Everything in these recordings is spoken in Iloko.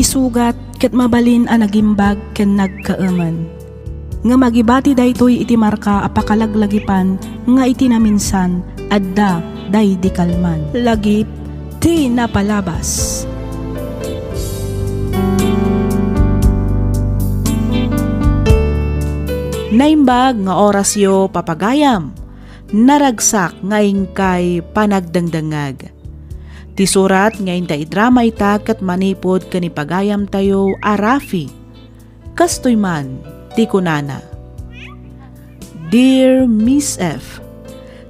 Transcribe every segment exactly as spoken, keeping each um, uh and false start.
sugat ket mabalin a nagimbag ken nagkaemen. Ngem agibati daytoy iti marka a pakalaglagipan nga iti naminsan, adda daydi kalman. Lagip ti napalabas. Naimbag nga orasyo, papagayam. Naragsak nga inkay panagdengdengngeg. Ti surat nga inta idrama ita ket manipud ken ni pagayamtayo a Rafi. Kastoy man ti kunana, Dear Miss F,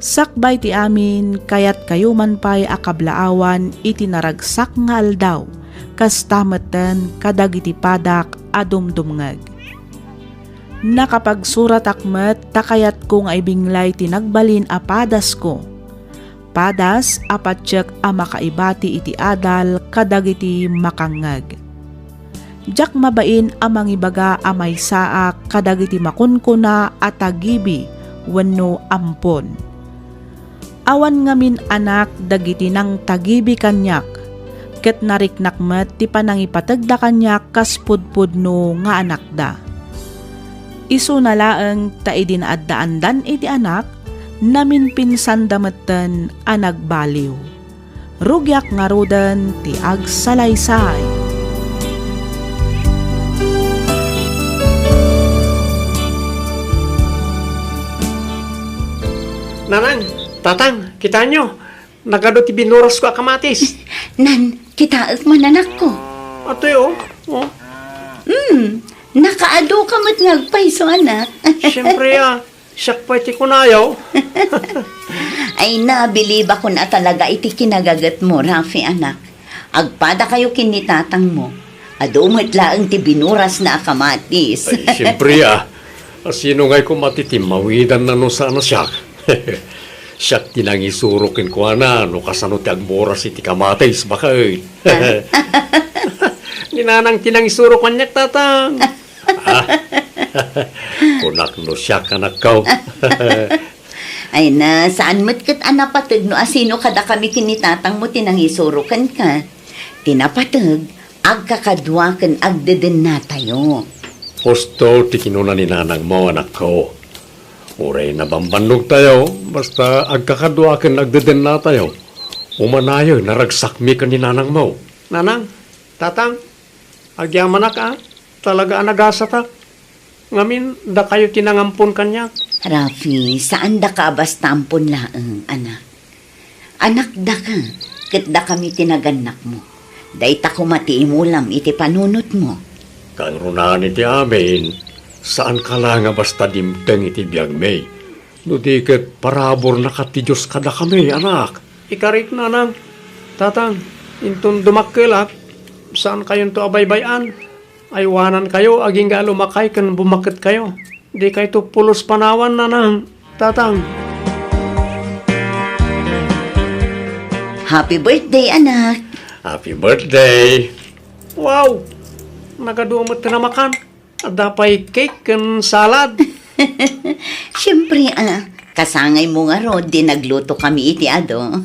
sakbay ti amin, kayatkayo man pay a kablaawan iti naragsak nga aldaw, kasta metten kadagiti padak a dumdumngeg. Nakapagsuratak met ta kayatko nga ibinglay ti nagbalin a padasko. Padas a patiek a makaibati iti adal kadagiti makangngeg. Diak mabain a mangibaga a maysaak kadagiti makunkuna a tagibi wenno ampon. Awan ngamin anak dagiti nangtagibi kaniak, ket nariknak met ti panangipategda kaniak kas pudpudno nga anakda. Isuna laeng ta idi naaddaandan iti anak, naminpinsanda metten a nagbaliw. Rugiak ngaruden ti agsalaysay. Nanang, tatang, kitaenyo, nagadu ti binurasko a kamatis. Nan, kitaek man, anakko. Atoy, oh. Oh. Hmm, nakaadu ka met nga agpayso, anak. Siyempre, ah, siak pay ti kunayo. Ay, nabilibakon a talaga iti kinagagetmo, Rafi, anak. Agpadakayo ken ni tatangmo. Adu met laeng ti binurasna a kamatis. Ay, siyempre, ah. Sino ngay koma ti timmawidanna no saan a siak? Siak ti nangisuro kenkuana no kasano ti agburas iti kamatis, baket. Ah. Ni nanang ti nangisuro kaniak, tatang. Ah. Kunak no siak, anakko. Ay na, saan met ket a napateg no asino kadakami ken ni tatangmo ti nangisuro kenka. Ti napateg, agkakadua ken agdedennatayo. Husto ti kinuna ni nanangmo, anakko. Uray nabambannogtayo, basta agkakadua ken agdedennatayo. Umanayo, naragsakmi ken ni nanangmo. Nanang, tatang, agyamanak a, talaga a nagasatak. Ngamin, dakayo ti nangampon kaniak. Rafi, saan daka a basta ampon laeng, anak. Anakdaka, ket dakami ti nagannakmo. Dayta koma ti imulam iti panunotmo. Kangrunaan iti amin, saanka la nga basta dimteng iti biagmi. No di ket paraburna kat ti Dios kadakami, anak. Ikarik, nanang, tatang, inton dumakkelak, saankayonto a baybay-an. Aywanankayo agingga a lumakay ken bumaketkayo. Dikayto pulos panawan, nanang, tatang. Happy birthday, anak! Happy birthday! Wow! Nagadu met ti namakan. Adda pay cake ken salad. Siyempre, ah, kasangaymo ngarud ti nagluto kami iti adu.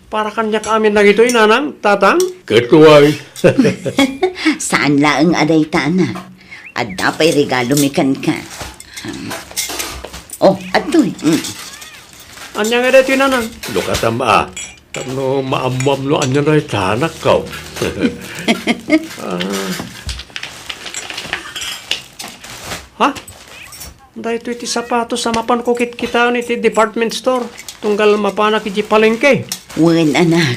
Para kaniak amin dagitoy, nanang, tatang? Ket uway. Saan laeng a dayta, anak. Adda pay regalomi kenka. Um, oh, adtoy. Mm. Ania nga daytoy, nanang? Lukatam a. Tapno maammoam no ania dayta, anakko. Ah. Ha? Daytoy ti sapatos a mapanko kitkitaen iti department store, tunggal mapanak idiay palengke. Wen, anak.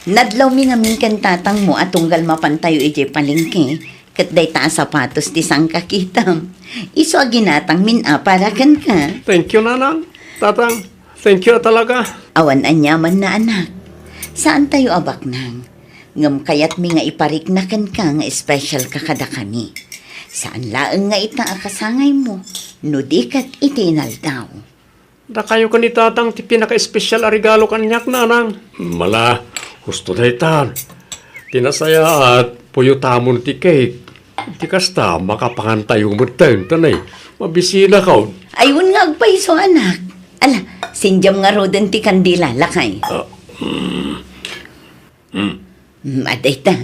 Nadlawmi ngamin ken tatangmo a tunggal mapantayo idiay palengke, ket dayta a sapatos ti sangkakitam. Isu a ginatangmin a para kenka. Thank you, nanang. Tatang, thank you a talaga. Awan aniamanna, anak. Saantayo a baknang. Ngem kayatmi nga iparikna kenka nga espesyalka kadakami. Saan laeng nga ita a kasangaymo, no di ket iti inaldaw. Dakayo ken ni tatang ti pinakaespesyal a regalo kaniak, nanang. Mala, husto daytan. Ti nasayaat, puyotamon ti cake. Ti kasta, makapangantayo metten, tanay. Mabisinakon. Ay, wen nga agpayso, anak. Ala, sindiam ngaruden ti kandila, lakay. Ah, mm. Mm. Mm, adayta.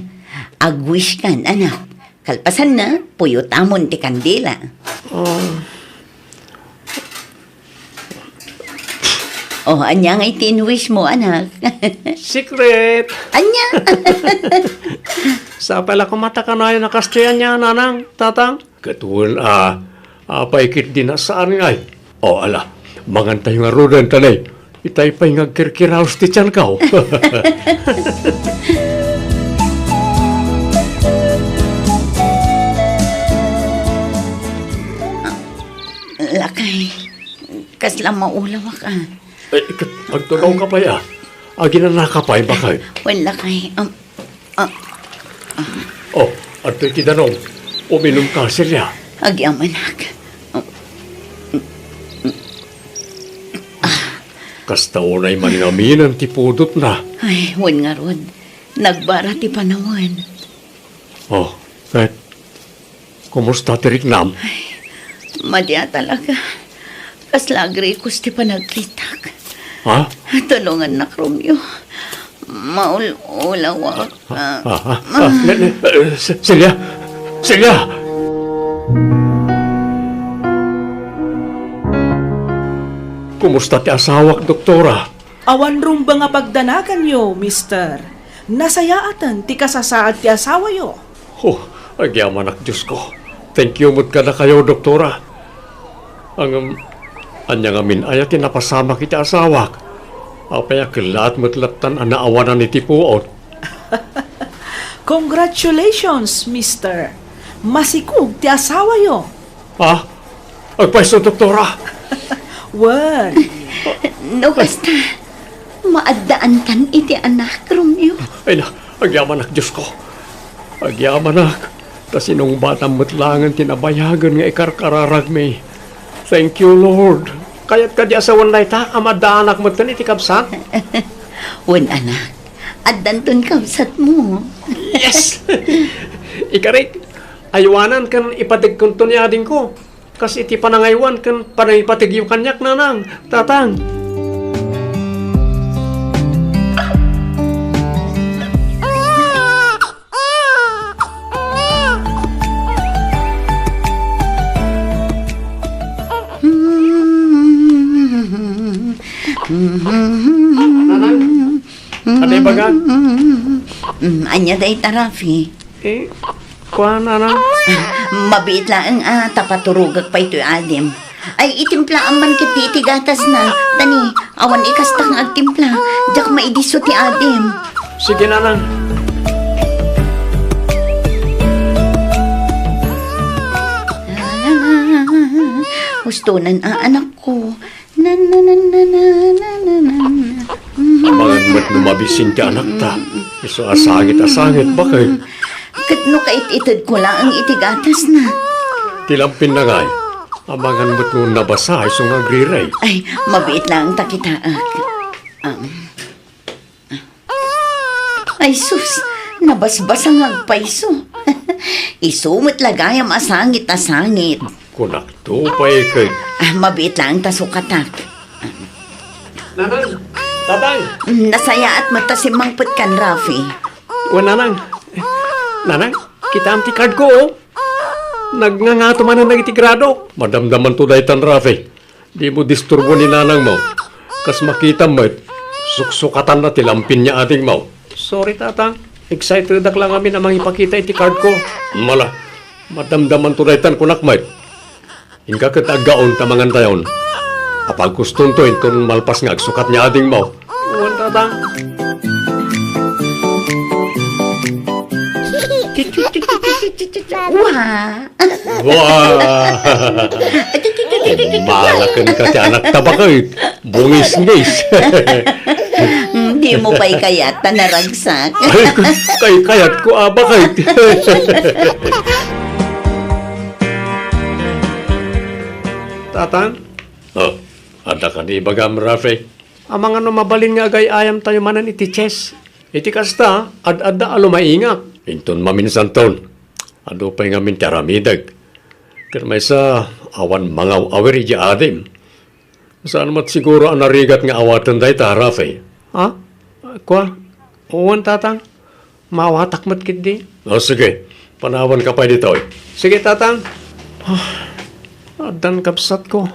Agwishkan, anak. Kalpasanna, puyotamon ti kandila. Oh. Oh, ania ngay ti inwishmo, anak? Secret! Ania? Sapay la koma ta kanayon a kastoy ania, nanang, tatang? Ket wen a, apay ketdi a saan ngay? O, ala, mangantayo ngaruden, ta ne, itay pay nga agkirkiraos ti tianko. Lakay, kasla maulawak a. Eh, ket agtugawka pay a. Aginanaka pay, baket. Wen, lakay. Um, Ah. Oh, adtoy ti danum. Uminumka, Celia. Agyamanak. Kasta unay man nga aminen ti pudotna. Ay, wen ngarud. Nagbara ti panawen. Oh, ket Kumusta ti riknam? Ay, madi a talaga. Kasla agrikos ti panagkitak. Ha? Tulongannak, Romeo. Maul-ulawak. Ah, ah, ah, ah, ne, ne, eh, Ce-, Celia! Celia! Kumusta ti asawak, doktora? Awan rumbeng a pagdanaganyo, mister. Nasayaaten ti kasasaad ti asawayo. Oh, agyamanak, Diosko. Thank you met kadakayo, doktora. Ngem, ania ngamin aya ti napasamak iti asawak? Apay a kellaat met lattan a naawanan iti puot? Congratulations, mister. Masikog ti asawayo. Ah, agpayso, doktora. Wen. No kasta, maaddaantan iti anak, Romeo. Ay na, agyamanak, Diosko. Agyamanak, ta sinungbatam met laengen ti nabayagen nga ikarkararagmi. Thank you, Lord. Kayat kadi a sawen dayta a maaddaanak metten iti kabsat? Wen, anak. Addanton kabsatmo. Yes! Ikarik, aywanan ken ipategkonto ni adingko. Kas iti panangaywan ken panangipategyo kaniak, nanang, tatang. Nanang, ano ibaga? Mm, ania dayta, Rafi? Eh, kuan, nanang? Mabiit laeng a ta paturogak pay toy adim. Ay, itimplaan man ketdi iti gatasna. Ta ne, awan ikastak nga agtimpla. Diak maidisso ti adim. Sige, nanang. Hustonan a, anakko. Na, na, na. Amangan met no mabisin ti anakta. Isu a sangit a sangit, baket. Ket no kait-itedko laeng iti gatasna. Ti lampinna ngay, amangan met no nabasa isu nga agrirey. Ay, mabiit laeng ta kitaek. Um, Ay sus, nabasbasa nga agpayso. Isu met la gayam a sangit a sangit. Kunakto pay ket. Ah, mabiit laeng ta sukatak. Nanang, tatang. Mm, nasayaat met ta simmangpet kan Rafi. O, nanang. Nanang, kitaem ti card ko, oh. Nagngangato manen dagiti grado. Madamdamanto daytan, Rafi. Dimo disturbo ni nanangmo. Kas makitam met, suksukatanna ti lampin ni adingmo. Sorry, tatang. Excitedak la ngamin a mangipakita iti card ko. Mala, madamdamanto daytan kunak met. Inka ket aggaon ta mangantayon. Apagkustonto inton malpas nga agsukat ni adingmo. Wen, tatang. Wa! Wa! Malaken ka ti anakta, baket. Bungisngis. Mm, dimo pay kayat ta naragsak. Ay, kay kayat ko, a, baket. Tatang? Oh, adda kadi ibagam, Rafi? Amangan no mabalin nga agay-ayam tayo manen iti chess. Iti kasta, ad-adda a lumaingak. Inton maminsanton, adu pay ngamin ti aramidek. Ket maysa, awan mangaw-awir idiay adim. Saan met siguro a narigat nga awaten dayta, Rafi? Ha? Kua? Wen, tatang. Maawatak met ketdi. O, sige. Panawanka pay ditoy. Sige, Tatang. Ah, addan kabsatko.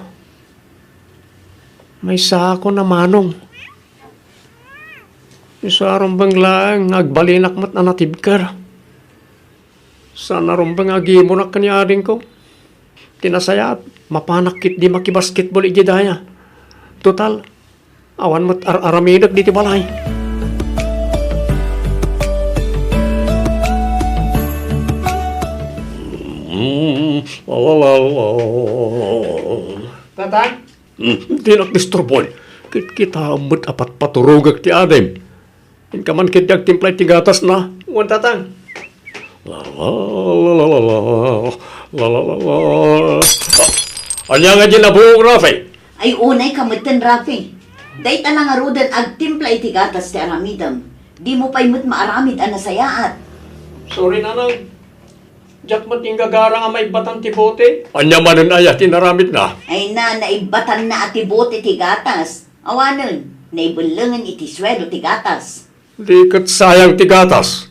Maysaakon a manong. Isu a rumbeng laeng nga agbalinak met a natibker. Saan a rumbeng nga agimunak ken ni adingko. Ti nasayaat, mapanak ketdi makibasketball idiay daya. Total, awan met ar-aramidek ditoy balay. Mm, la, la, la, la. Tatang? Hmm, dinak disturboen. Kitkitaem met a patpaturogek ti adim. Inka man ketdi agtimpla iti gatasna. Wen, Tatang. La, la, la, la, la, la. La, la, la, la. Ah, ania nga di nabuok, Rafi? Ay, unayka metten, Rafi. Dayta la ngaruden agtimpla iti gatas ti aramidem. Dimo pay met maaramid a nasayaat. Sorry, Nanang. Diak met inggagara nga maibbatan ti bote. Ania manen aya ti inaramidna? Ay na, naibbatanna a ti bote ti gatas. Awanen, naibellengen iti suelo ti gatas. Di ket sayang ti gatas.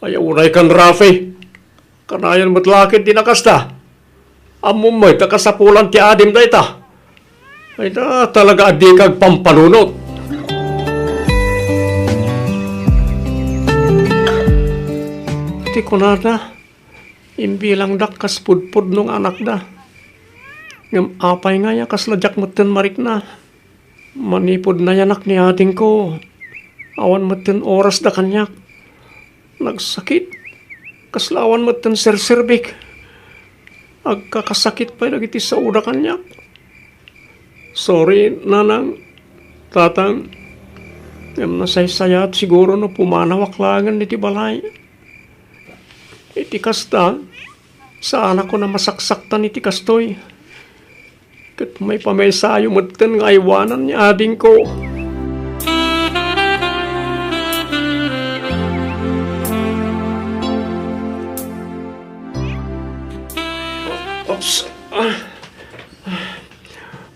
Ay, unaykan, Rafi. Kanayon met la ketdi a kasta. Ammom met a kasapulan ti adim dayta. Ay na, talaga a dika agpampanunot. Ti kunada, imbilangdak kas pudpudno nga anakda. Ngem apay ngay a kasla diak metten marikna? Manipud nayanak ni adingko, awan metten orasda kaniak. Nagsakit. Kasla awan metten serserbik. Agkakasakit pay dagiti saoda kaniak. Sorry, Nanang, Tatang. Ngem nasaysayaat siguro no pumanawak laengen iti balay. Iti kasta, saanakon a masaksaktan iti kastoy. Ket maipamaysayonyo metten nga aywanan ni adingko. Oops. Ah.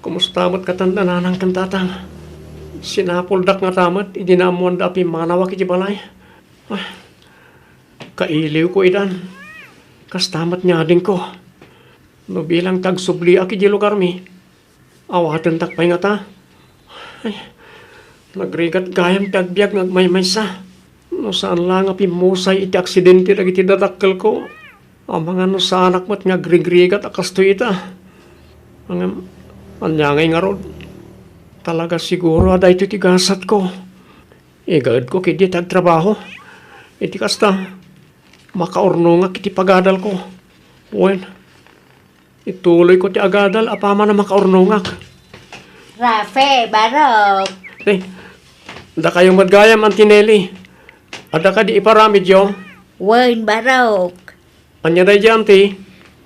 Kumusta met katan da Nanang ken Tatang? Sinapuldak ngata met idi naammoanda a pimmanawak iti balay. Ah. Kailiwko idan. Kasta met ni adingko. No bilang ti agsubliak idiay lugarmi, awatendak pay ngata. Ay, nagrigat gayam ti agbiag nga agmaymaysa. No saan la nga pimmusay iti aksidente dagiti dadakkelko, amangan no saanak met nga agrigrigat a kastoy ita. Ngem, ania ngay ngarud? Talaga siguro a daytoy ti gasatko. Igaedko ketdi ti agtrabaho. Iti kasta, makaurnongak iti pagadalko. Wen, ituloyko ti agadal apaman a makaurnongak. Rafe, Barok. Eh, dakayo met gayam, Auntie Nelly. Adda kadi iparamidyo? Wen, Barok. Ania daydiay, Auntie?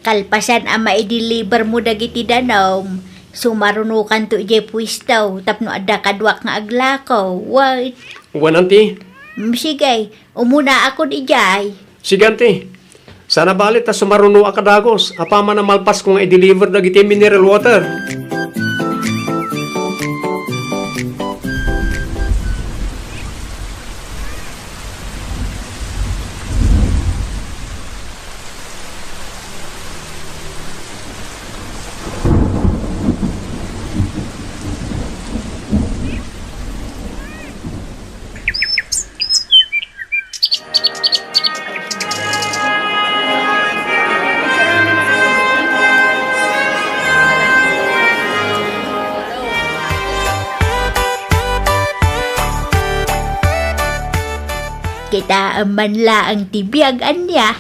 Kalpasan a maidelivermo dagiti danum, sumarunokanto idiay puesto tapno adda kaduak nga aglako. Wen. Wen, Auntie. Mm, sige, umunaakon idiay. Sige, Auntie. Saan a bale ta sumarunoak a dagus, apaman a malpasko nga i-deliver dagiti mineral water. Kitaem man laeng ti biag ania.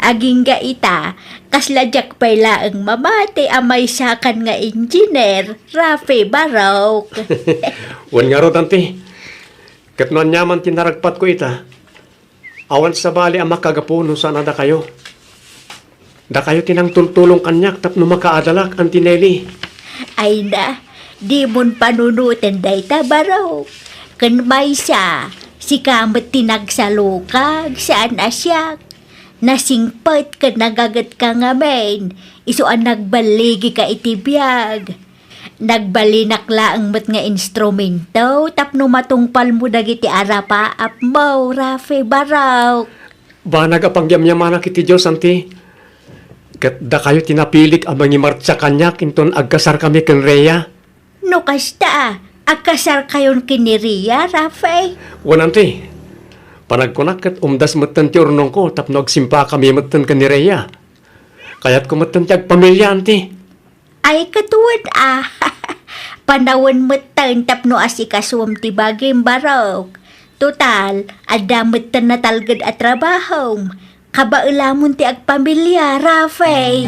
Agingga ita, kasla diak pay laeng mamati a maysakan nga engineer, Rafi Barok. Wen ngarud, Auntie. Ket no aniaman ti naragpatko ita, awan sabali a makagapu no saan a dakayo. Dakayo ti nangtultulong kaniak tapno makaadalak, Auntie Nelly. Ay na, dimon panunoten dayta, Barok. Ken maysa, sika met ti nagsalukag, saan a siak. Nasingpet ken nagagetka ngamin, isu a nagballigika iti biag. Nagbalinak laeng met nga instrumento tapno matungpalmo dagiti arapaapmo, Rafi, barok. Banag a pagyamyamanak iti Dios, Auntie. Ket dakayo ti napilik a mangimartsa kaniak inton agkasarkami ken Rhea. No kasta, agkasarkayon ken ni Rhea, Rafi? Wen, Auntie. Panagkunak ket umdas metten ti urnongko tapno agsimpakami metten ken ni Rhea. Kayatko metten ti agpamilia, Auntie. Ay, ket wen a. Panawen metten tapno asikasuem ti bagim, barok. Total, adda metten natalged a trabahom. Kabaelamon ti agpamilia, Rafi.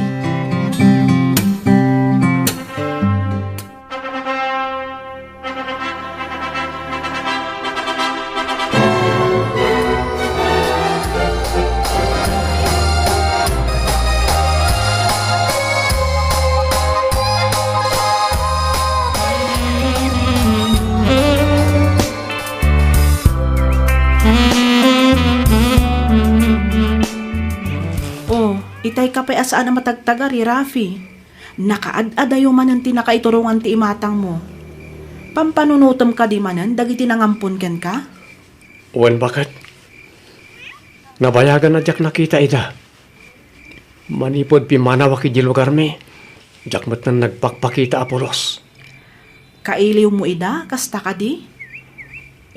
Oh, itay ka pay a saan a matagtagari, Rafi. Nakaad-adayo manen ti nakaiturongan ti imatangmo. Pampanunotem kadi manen dagiti nangampon kenka? Wen, baket. Nabayagan a diak nakita ida. Manipud pimmanawak idiay lugarmi, diak met nagpakpakita a pulos. Kailiwmo ida, kasta kadi?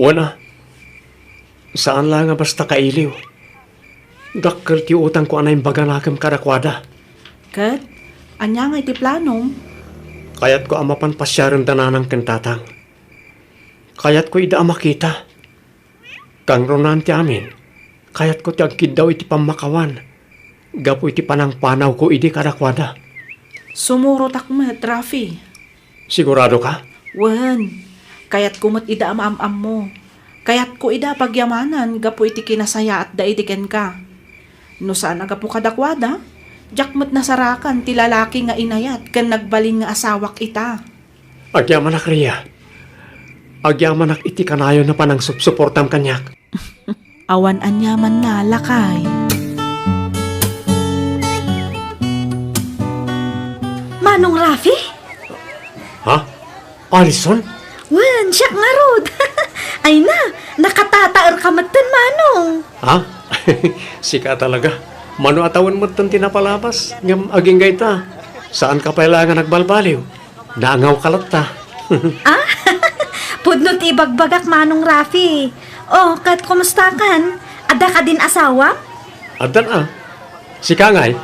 Wen a, saan la nga basta kailiw. Dakkel ti utangko a naimbaganakem kadakuada. Ket, ania ngay ti planom? Kayatko a mapan pasiaren da nanang ken tatang. Kayatko ida a makita. Kangrunaan ti amin, kayatko ti agkiddaw iti pammakawan gapu iti panangpanawko idi kadakuada. Sumurotak met, Rafi. Sigurado ka? Wen, kayatko met ida a maam-ammo. Kayatko ida a pagyamanan gapu iti kinasayaatda idi kenka. No saan a gapu kadakuada, diak met nasarakan ti lalaki nga inayat ken nagbalin nga asawak ita. Agyamanak, Rhea. Agyamanak iti kanayon a panangsupsuportam kaniak. Awan aniamanna, lakay. Manong Rafi? Ha? Alison? Wen, siak ngarud. Ay na, nakatataer ka metten, Manong. Ha? Sika talaga. Mano a tawen metten ti napalabas, ngem agingga ita. Saan ka pay la nga nagbalbaliw? Naangaw ka latta. Ah? Pudno ti ibagbagak, Manong Rafi. Oh, ket kumusta kan? Adda kadin asawam? Addan a. Sika ngay?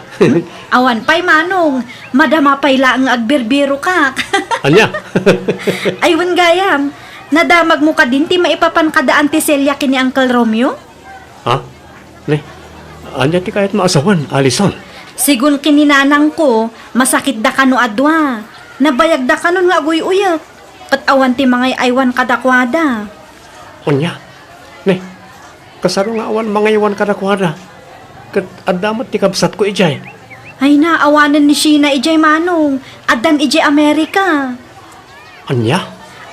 Awan pay, Manong. Madama pay laeng nga agbirbirokak. Ania? Ay, wen gayam. Nadamagmo kadin ti maipapan kada Auntie Celia ken ni Uncle Romeo? Ha? Ne? Ania ti kayatmo a sawen, Alison? Sigun ken ni nanangko, masakitda kano a dua. Nabayagda kanon nga aguy-uyek. Ket awan ti mangay-aywan kadakuada. Ania? Ne? Kasano nga awan mangaywan kadakuada? Ket adda met ti kabsatko idiay. Ay na, awanen ni Sheena idiay, Manong. Addan idiay Amerika. Ania?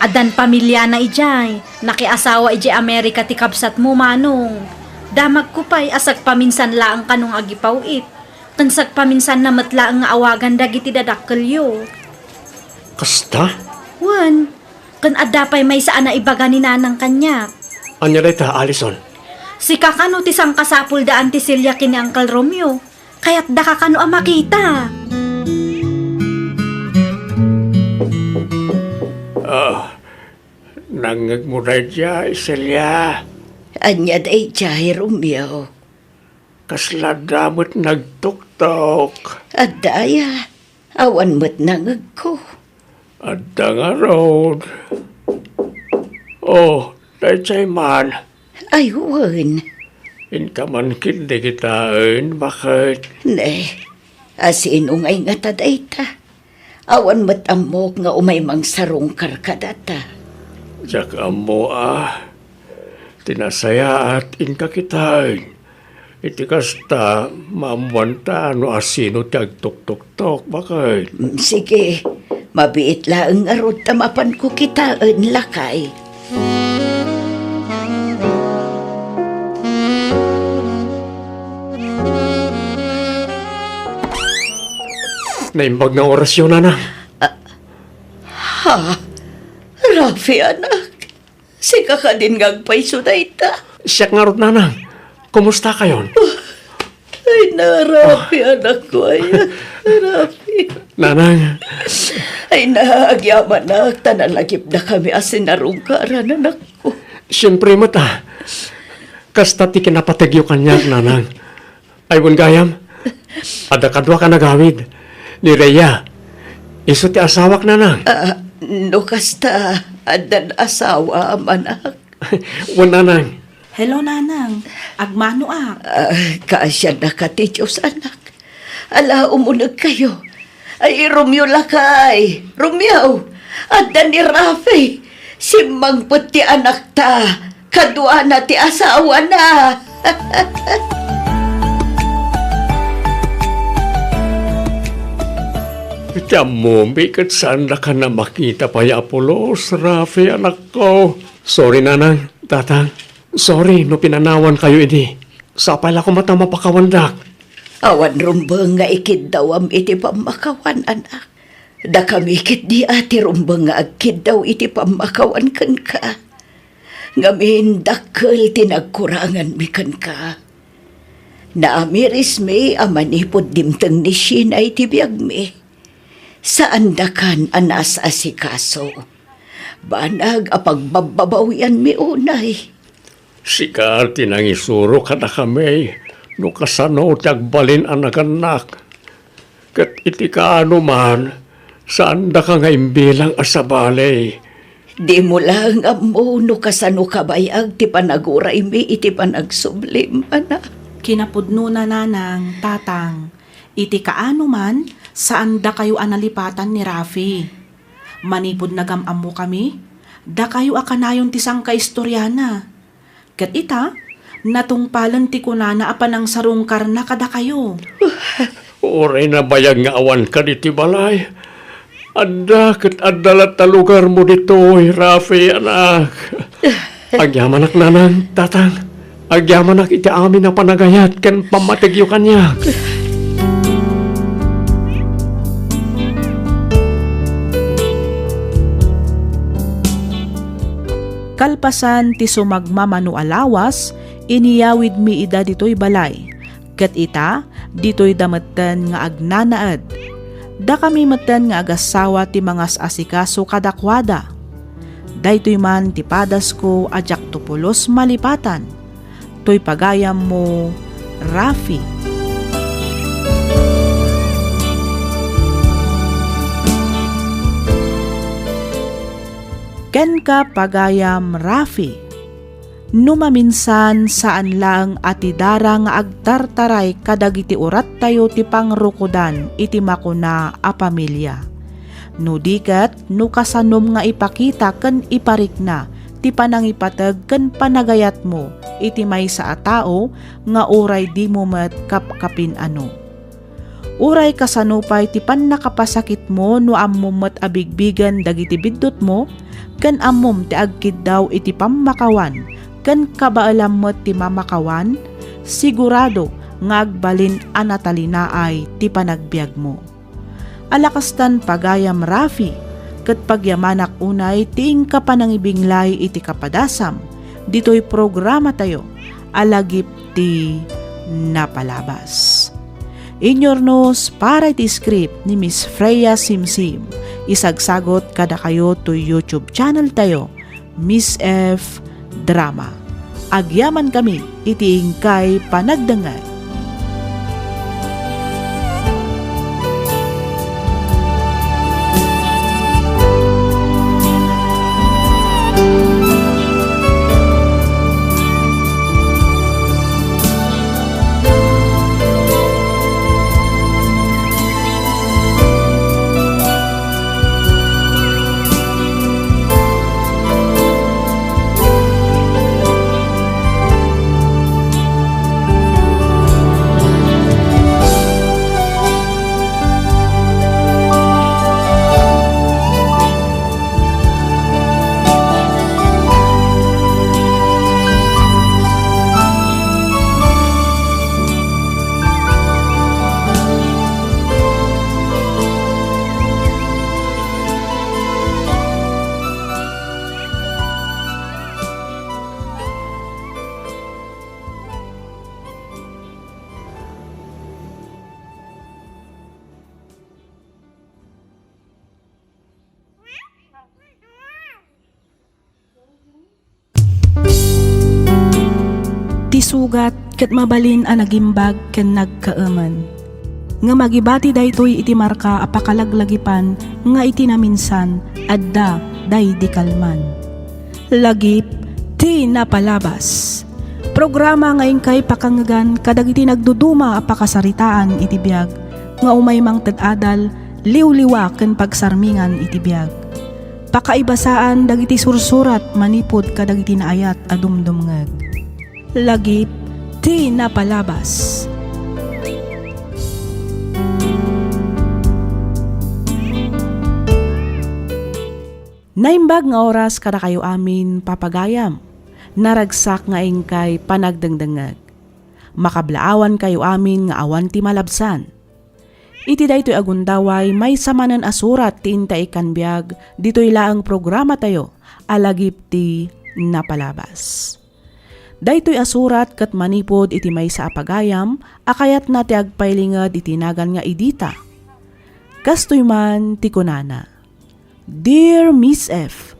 Addan pamiliana idiay. Nakiasawa idiay Amerika ti kabsatmo, Manong. Damagko pay a sagpaminsan laeng kano nga agipaw-it. Ken sagpaminsanna met laeng nga awagan dagiti dadakkelyo. Kasta? Wen, ken adda pay maysa a naibaga ni nanang kaniak. Ania dayta, Alison? Sika kano ti sangkasapulda Auntie Celia ken ni Uncle Romeo. Kayatdaka kano a makita. Ah, nangngegmo daydiay, Celia? Ania daydiay, Romeo? Kasla adda met nagtuktok. Adda aya, awan met nangngegko. Adda ngarud. Oh, daydiay man. Ay, wen. Inka man ketdi kitaen, baket. Ne, asino ngay ngata dayta? Awan met ammok nga umay mangsarungkar kadata. Diak ammo a. Ti nasayaat, inka kitaen. Iti kasta, maammuanta no asino ti agtuktuktok, baket. Mm, sige, mabiit laeng ngarud ta mapanko kitaen, lakay. Naimbag nga orasyo, nanang. Ah, Ah, Rafi, anak. Sika kadin nga agpayso dayta? Siak ngarud, Nanang. Kumustakayon? Ay, na, Rafi, anakko, ay, Rafi. Nanang. Ay, na, agyamanak, ta nalagipdakami a sinarungkaran, anakko. Siempre met, ah. Kasta ti kinapategyo kaniak, Nanang. Ay, wen gayam, adda kaduak a nagawid. Ni Rhea, isu ti asawak, Nanang. Ah, no kasta, addan asawa, anak. Wen, Nanang. Hello, Nanang. Agmanoak. Ah, kaasiannaka ti Dios, anak. Ala, umunegkayo. Ay, Romeo lakay, Romeo, adda ni Rafi. Simmangpet ti anakta, kaduana ti asawana. Iti ammomi ket saandakan a makita pay a pulos, Rafi, anakko. Sorry, Nanang, Tatang. Sorry no pinanawankayo idi. Sapay la koma ta mapakawandak. Awan rumbeng nga ikiddawam iti pammakawan, anak. Dakami ketdi a ti rumbeng nga agkiddaw iti pammakawan kenka. Ngamin, dakkel ti nagkuranganmi kenka. Naamirismi a manipud dimteng ni Sheena iti biagmi, saandakan a naas-asikaso. Banag a pagbabbabawianmi unay. Sika ti nangisuro kadakami no kasano ti agbalin a nagannak. Ket iti kaano man, saandaka nga imbilang a sabali. Dimo laeng ammo no kasano kabayag ti panaguraymi iti panagsublim, anak. Kinapudnona, Nanang, Tatang, iti kaano man, saandakayo a nalipatan ni Rafi. Manipud nagam-ammokami, dakayo a kanayon ti sangkaistoriana. Ket ita, natungpalen ti kunana a panangsarungkarna kadakayo. Uray nabayag nga awan ka ditoy balay, adda ket adda latta lugarmo ditoy, Rafi, anak. Agyamanak, Nanang, Tatang. Agyamanak iti amin a panagayat ken pammategyo kaniak. Kalpasan ti sumagmamano a lawas, iniyawidmi ida ditoy balay. Ket ita, ditoyda metten nga agnanaed. Dakami metten nga agassawa ti mangas-asikaso kadakuada. Daytoy man ti padasko a diakto pulos malipatan. Toy pagayammo, Rafi. Kenka, pagayam Rafi. No maminsan, saan laeng a ti dara nga agtartaray kadagiti urattayo ti pangrukodan iti makuna a pamilia. No di ket, no kasanom nga ipakita ken iparikna ti panangipateg ken panagayatmo iti maysa a tao nga uray dimo met kapkapin-ano. Uray kasano pay ti pannakapasakitmo no ammom met a bigbigen dagiti biddutmo, ken ammom ti agkiddaw iti pammakawan ken kabaelam met ti mamakawan, sigurado nga agbalin a natalinaay ti panagbiagmo. Ala kastan, pagayam Rafi, ket pagyamanak unay ti inka panangibinglay iti kapadasam ditoy programatayo a Lagip ti Napalabas. Inyurnos para iti script ni Miss Freya Simsim, isagsagot kadakayo toy YouTube channel tayo, Miss F Drama. Agyamankami iti inkay panagdengngeg. Ti sugat ket mabalin a nagimbag ken nagkaemen. Ngem agibati daytoy iti marka a pakalaglagipan nga iti naminsan adda daydi kalman. Lagip ti napalabas. Programa nga inkay pakangngegan kadagiti nagduduma a pakasaritaan iti biag nga umay mangted adal, liwliwa ken pagsarmingan iti biag. Pakaibasaan dagiti sursurat manipud kadagiti naayat a dumdumngeg. Lagip ti napalabas. Naimbag nga oras kadakayo amin, papagayam. Naragsak nga inkay panagdengdengngeg. Makablaawankayo amin nga awan ti malabsan. Iti daytoy a gundaway, maysa manen a surat ti inta ikkan biag, ditoy laeng programatayo a Lagip ti Napalabas. Daytoy a surat ket manipud iti maysa a pagayam a kayatna ti agpailinged iti nagan nga Idita. Kastoy man ti kunana, "Dear Miss F,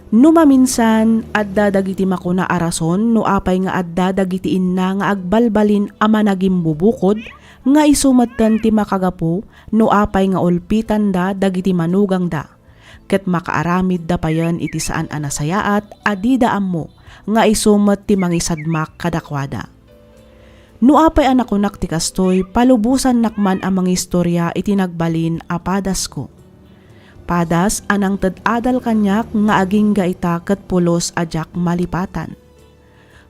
no maminsan, adda dagiti makuna a rason no apay nga adda dagiti inna nga agbalbalin a managimbubukod nga isu metten ti makagapu no apay nga ulpitanda dagiti manugangda, ket makaaramidda payen iti saan a nasayaat a dida ammo nga isu met ti mangisadmak kadakuada. No apay a nakunak ti kastoy, palubosannak man a mangistoria iti nagbalin a padasko. Padas a nangted adal kaniak nga agingga ita ket pulos a diak malipatan.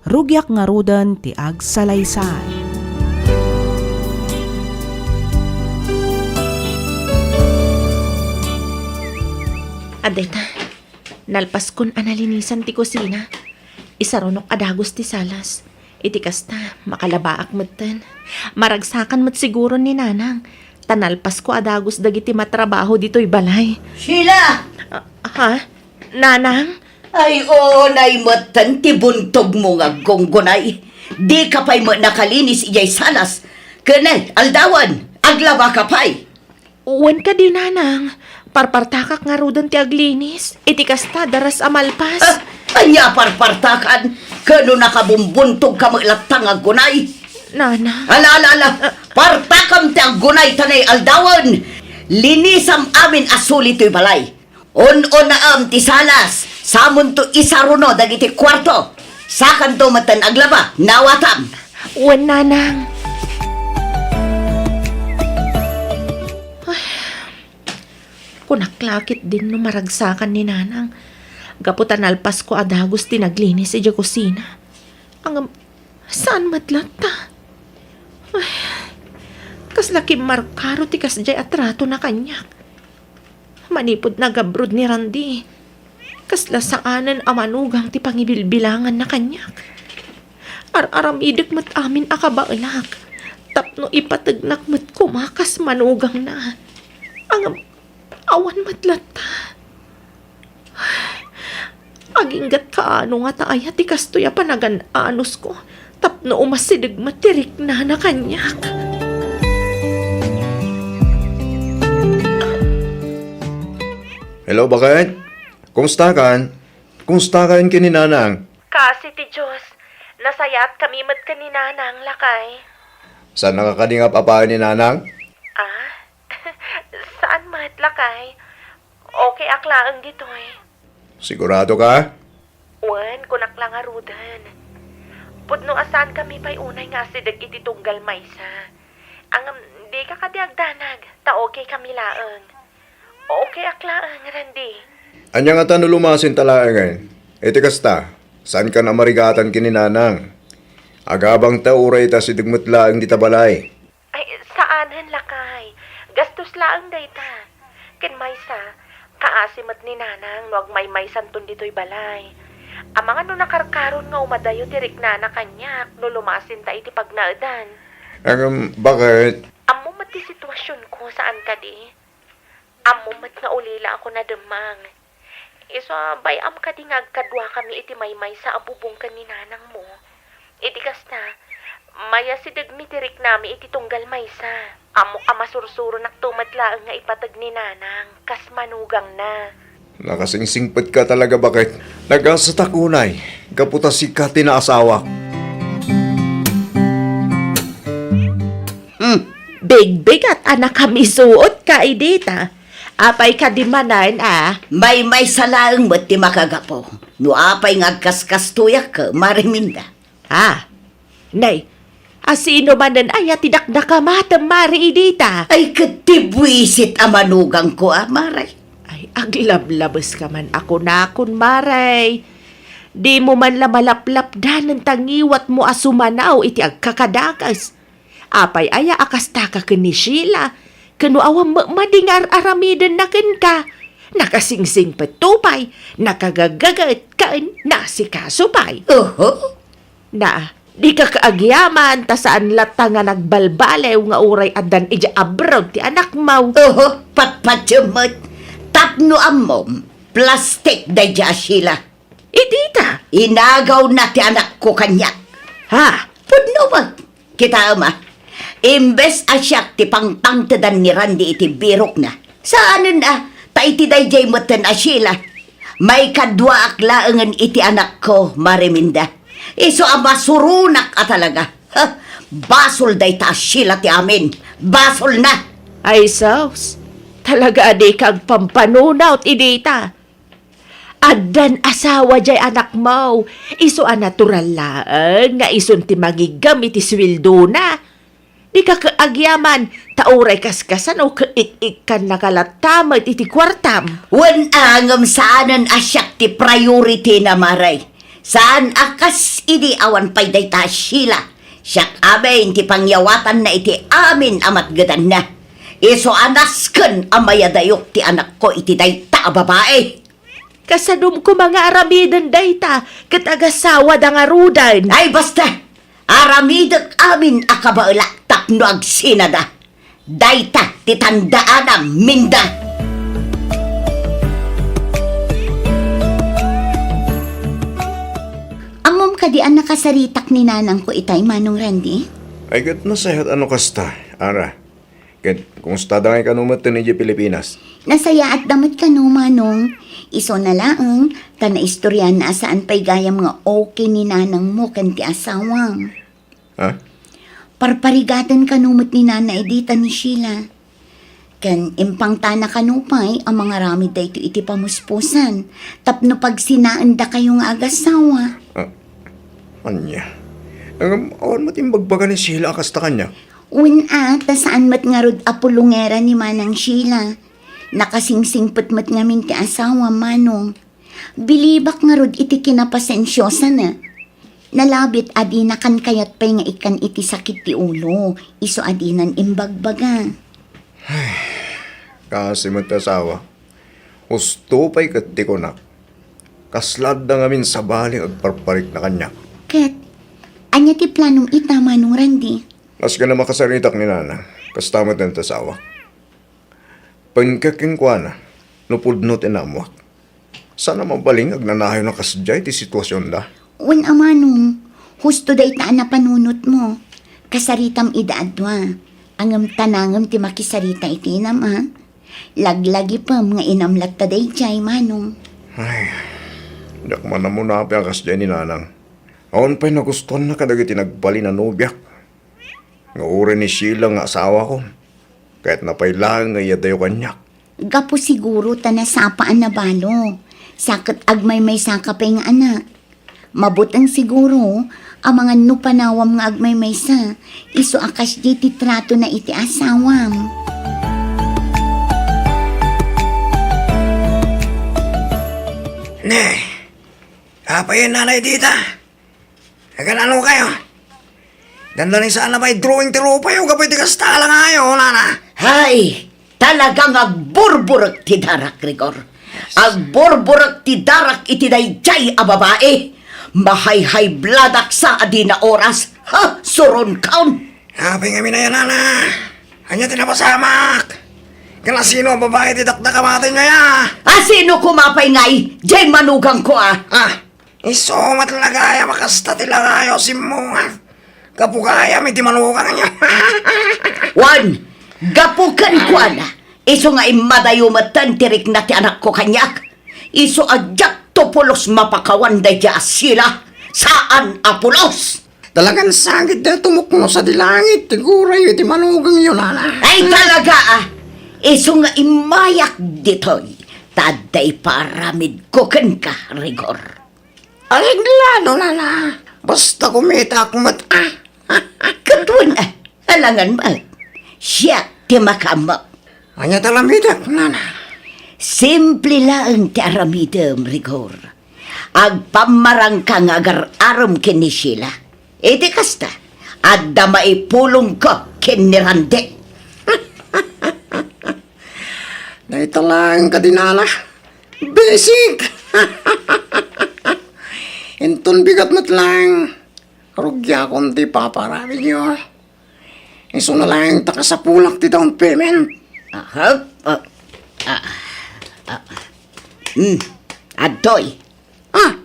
Rugiak ngaruden ti agsalaysay." Adda ita, nalpaskon a nalinisan ti kusina. Isarunok a dagus ti salas. Iti kasta, makalabaak metten. Maragsakan met siguro ni Nanang, ta nalpasko a dagus dagiti matrabaho ditoy balay. Sheila! Ah, ha? Nanang? Ay, unay metten ti buntogmo nga aggunggunay. Dika pay met nakalinis idiay salas. Ken, aldawen, aglabaka pay. Wen kadi, Nanang, parpartakak ngaruden ti aglinis. Iti kasta, daras a malpas. Ah, ania parpartakan? Ket no nakabumbuntogka met latta nga aggunay. Nanang. Ala, ala, ala. Ah. Partakam ti aggunay ta nay aldawen. Linisam amin a suli toy balay. Un-unaem ti salas, samonto isaruno dagiti kuarto. Sakanto metten aglaba, nawatam. Wen, Nanang. Ay, kunak la ketdin no maragsakan ni Nanang. Gapu ta nalpasko a dagus ti naglinis idiay kusina. Ngem, saan met latta? Ay, kasla kimmarkaro ti kasdiay a tratona kaniak. Manipud nag-abroad ni Randy, kasla saanen a manugang ti pangibilbilanganna kaniak. Ar-aramidek met amin a kabaelak tapno ipategnak met koma kas manugangna. Ngem, awan met latta. Agingga't kaano ngata aya ti kastoy a panagan-anusko tapno umasideg met ti riknana kaniak. Hello, baket? Kumustakan? Kumustakan ken ni Nanang? Kaasi ti Dios, nasayaatkami met ken ni Nanang, lakay. Saannaka kadi nga ap-apaen ni Nanang? Ah? Saan met, lakay. Okay ak laeng ditoy. Sigurado ka? Wen, kunak la ngaruden. Pudno a saankami pay unay nga asideg iti tunggal maysa. Ngem, dika kadi agdanag, ta okay kami laeng. Okay ak laeng, Randy. Ania ngata no lumasinta laengen? Iti kasta, saankan a marigatan ken ni Nanang. Agabangta uray ta asideg met laeng dita balay. Ay, saanen, lakay. Gastos laeng dayta. Ken maysa, kaasi met ni Nanang no agmaymaysanton ditoy balay. Amangan no nakarkaron nga umadayo ti riknana kaniak no lumasinta iti pagnaedan. Ngem, baket? Ammo met ti situasionko, saan kadi? Ammo met nga ulilaak a nademmang. Isu a bay-am kadi nga agkaduakami iti maymaysa a bubong ken ni Nanangmo. Iti kasta, mayasidegmi ti riknami iti tunggal maysa. Ammok a masursuronakto met laeng nga ipateg ni Nanang kas manugangna. Nakasingsingpetka talaga, baket. Nagasatak unay, gapu ta sika ti naasawak. Bigbigat a nakamisuotka idi ta. Apay kadi manen a? Maymaysa laeng met ti makagapu. No apay nga agkaskastoyak, Mare Minda. Ah, nay, asino manen aya ti dakdakamatem, Mare, idi ta? Ay, ket ti buisit a manugangko a, Mare. Ay, aglablabeska man a kunakon, Mare. Dimo man la malaplapdanen ta ngiwatmo a sumanaw iti agkakadakes. Apay aya a kastaka ken ni Sheila? Ken no awan met madi nga ar-aramidenna kenka, nakasingsingpetto pay, nakagagaget ken nasikaso pay. Oho. Na, dika agyaman ta saan latta nga nagbalbaliw nga uray addan idiay abroad ti anakmo. Oho, patpatiem met. Tapno ammom, plastik daydiay a Sheila. Idi ta? Inagawna ti anakko kaniak. Ha? Pudno met. Kitaem a, imbes a siak ti pangpangtedan ni Randy iti birokna, saanen a, ta iti daydiay metten a Sheila, maikaduaak laengen iti anakko, Mare Minda. Isu a masuronak a talaga. Ha? Basol dayta a Sheila ti amin. Basolna! Ay sus, talaga a dika agpampanunot idi ta. Addan asawa diay anakmo, isu a natural laeng nga isun ti mangiggem iti suweldona. Dika agyaman, ta uray kaskasano ket ik-ikkannaka latta met iti kuartam. Wen a ngem saanen a siak ti priority na, Mare. Saan a kas idi awan pay dayta a Sheila. Siak amin ti pangyawatanna iti amin a matgedanna. Isu a nasken a mayadayok ti anakko iti dayta a babai. Kasadom koma nga aramiden dayta ket agasawada ngaruden. Ay, basta! Aramidek amin a kabaelak tapno agsinada. Dayta ti tandaanam, Minda! Ammom kadi a nakasaritak ni nanangko itay, Manong Randy? Ay, ket nasayaat a no kasta, Ara. Ket, kumusta da ngay kano met idiay Pilipinas? Nasayaatda met kano, Manong. Isuna laeng, ta naistoryaanna a saan pay gayam nga okay ni nanangmo ken ti asawam. Ha? Parparigaten kano met ni Nana idi ta ni Sheila. Ken impangtana kano pay a mangaramid daytoy iti pamuspusan tapno pagsinaendakayo nga agasawa. Ah, ania? Ngem awan met imbagbaga ni Sheila a kasta kaniak? Wen a, ta saan met ngarud a pulongera ni Manang Sheila. Nakasingsingpet met ngamin ti asawam, Manong. Bilibak ngarud iti kinapasensiosana. Nalabit a dina kan kayat pay nga ikkan iti sakit ti ulo, isu a dinan imbagbaga. Kasi met ti asawa, husto pay ket ti kunak. Kasla adda ngamin sabali nga agparparikna kaniak. Ket, ania ti planom ita, Manong Randy? Nasken a makasaritak ni Nana, kasta met ti asawak. Pengka kenkuana no pudno ti naammoak. Saan a mabalin nga agnanayon a kasdiay ti situasionda. Wen a, Manong, husto dayta a napanunotmo. Kasaritam ida a dua. Ngem ta nangem ti makisarita iti inam a. Laglagipem nga inam latta daydiay, Manong. Ay, diak man ammo naapay a kasdiay ni Nanang. Awan pay nagustuanna kadagiti nagbalin a nobiak. Nga uray ni Sheila nga asawakon, kayatna pay laeng nga iyadayo kaniak. Gapu siguro ta nasapa a nabalo, sa ket agmaymaysa ka pay nga anak. Mabuteng siguro, amangan no panawam nga agmaymaysa, isu a kasdiay ti tratona iti asawam. Ne, apay nanay dita? Aganano kayo? Dandani saan a may drawing ti rupayo, gapu iti kasta la ngayo, Nana. Hay, talagang agburburek ti darak, Rigor. Agburburek ti darak iti daydiay a babai. Mahayhaybladak sa a dina oras. Ha, suron kaon. Apay ngamin aya, Nana? Anya ti napasamak? Ken asino a babai ti dakdakamaten aya? Asino koma pay ngay? Diay manugangko a. Ah, Isu met la gayam a kasta ti langayo a simmunga. Gapu gayam iti manugang niya. Wen, gapu kenkuana, isu nga immadayo metten ti rikna ti anakko kaniak. Isu a diakto pulos mapakawan daydiay a Sheila, saan a pulos. Talagan sakit da tumukno sadi langit ti gurayo iti manugangyo, nana. Ay, talaga, ah! Isu nga immayak ditoy, ta adda ipaaramidko kenka, Rigor. Areglado, nana. Basta kumitak met, ah. Ket wen, ah, alangan met. Siak ti makaammo. Ania ti aramidek, nana? Simple laeng ti aramidem, Rigor. Agpammarangka nga agar-arem ken ni Sheila. Iti kasta, adda maipulongko ken ni Randy. Dayta laeng kadi, nana. Basic! Inton bigat met laeng, rugiakon ti ipapaaramidyo. Isu nga laeng ta kasapulak ti down payment. Aha. Ah, ah, ah. Hmm. Adtoy. Ah.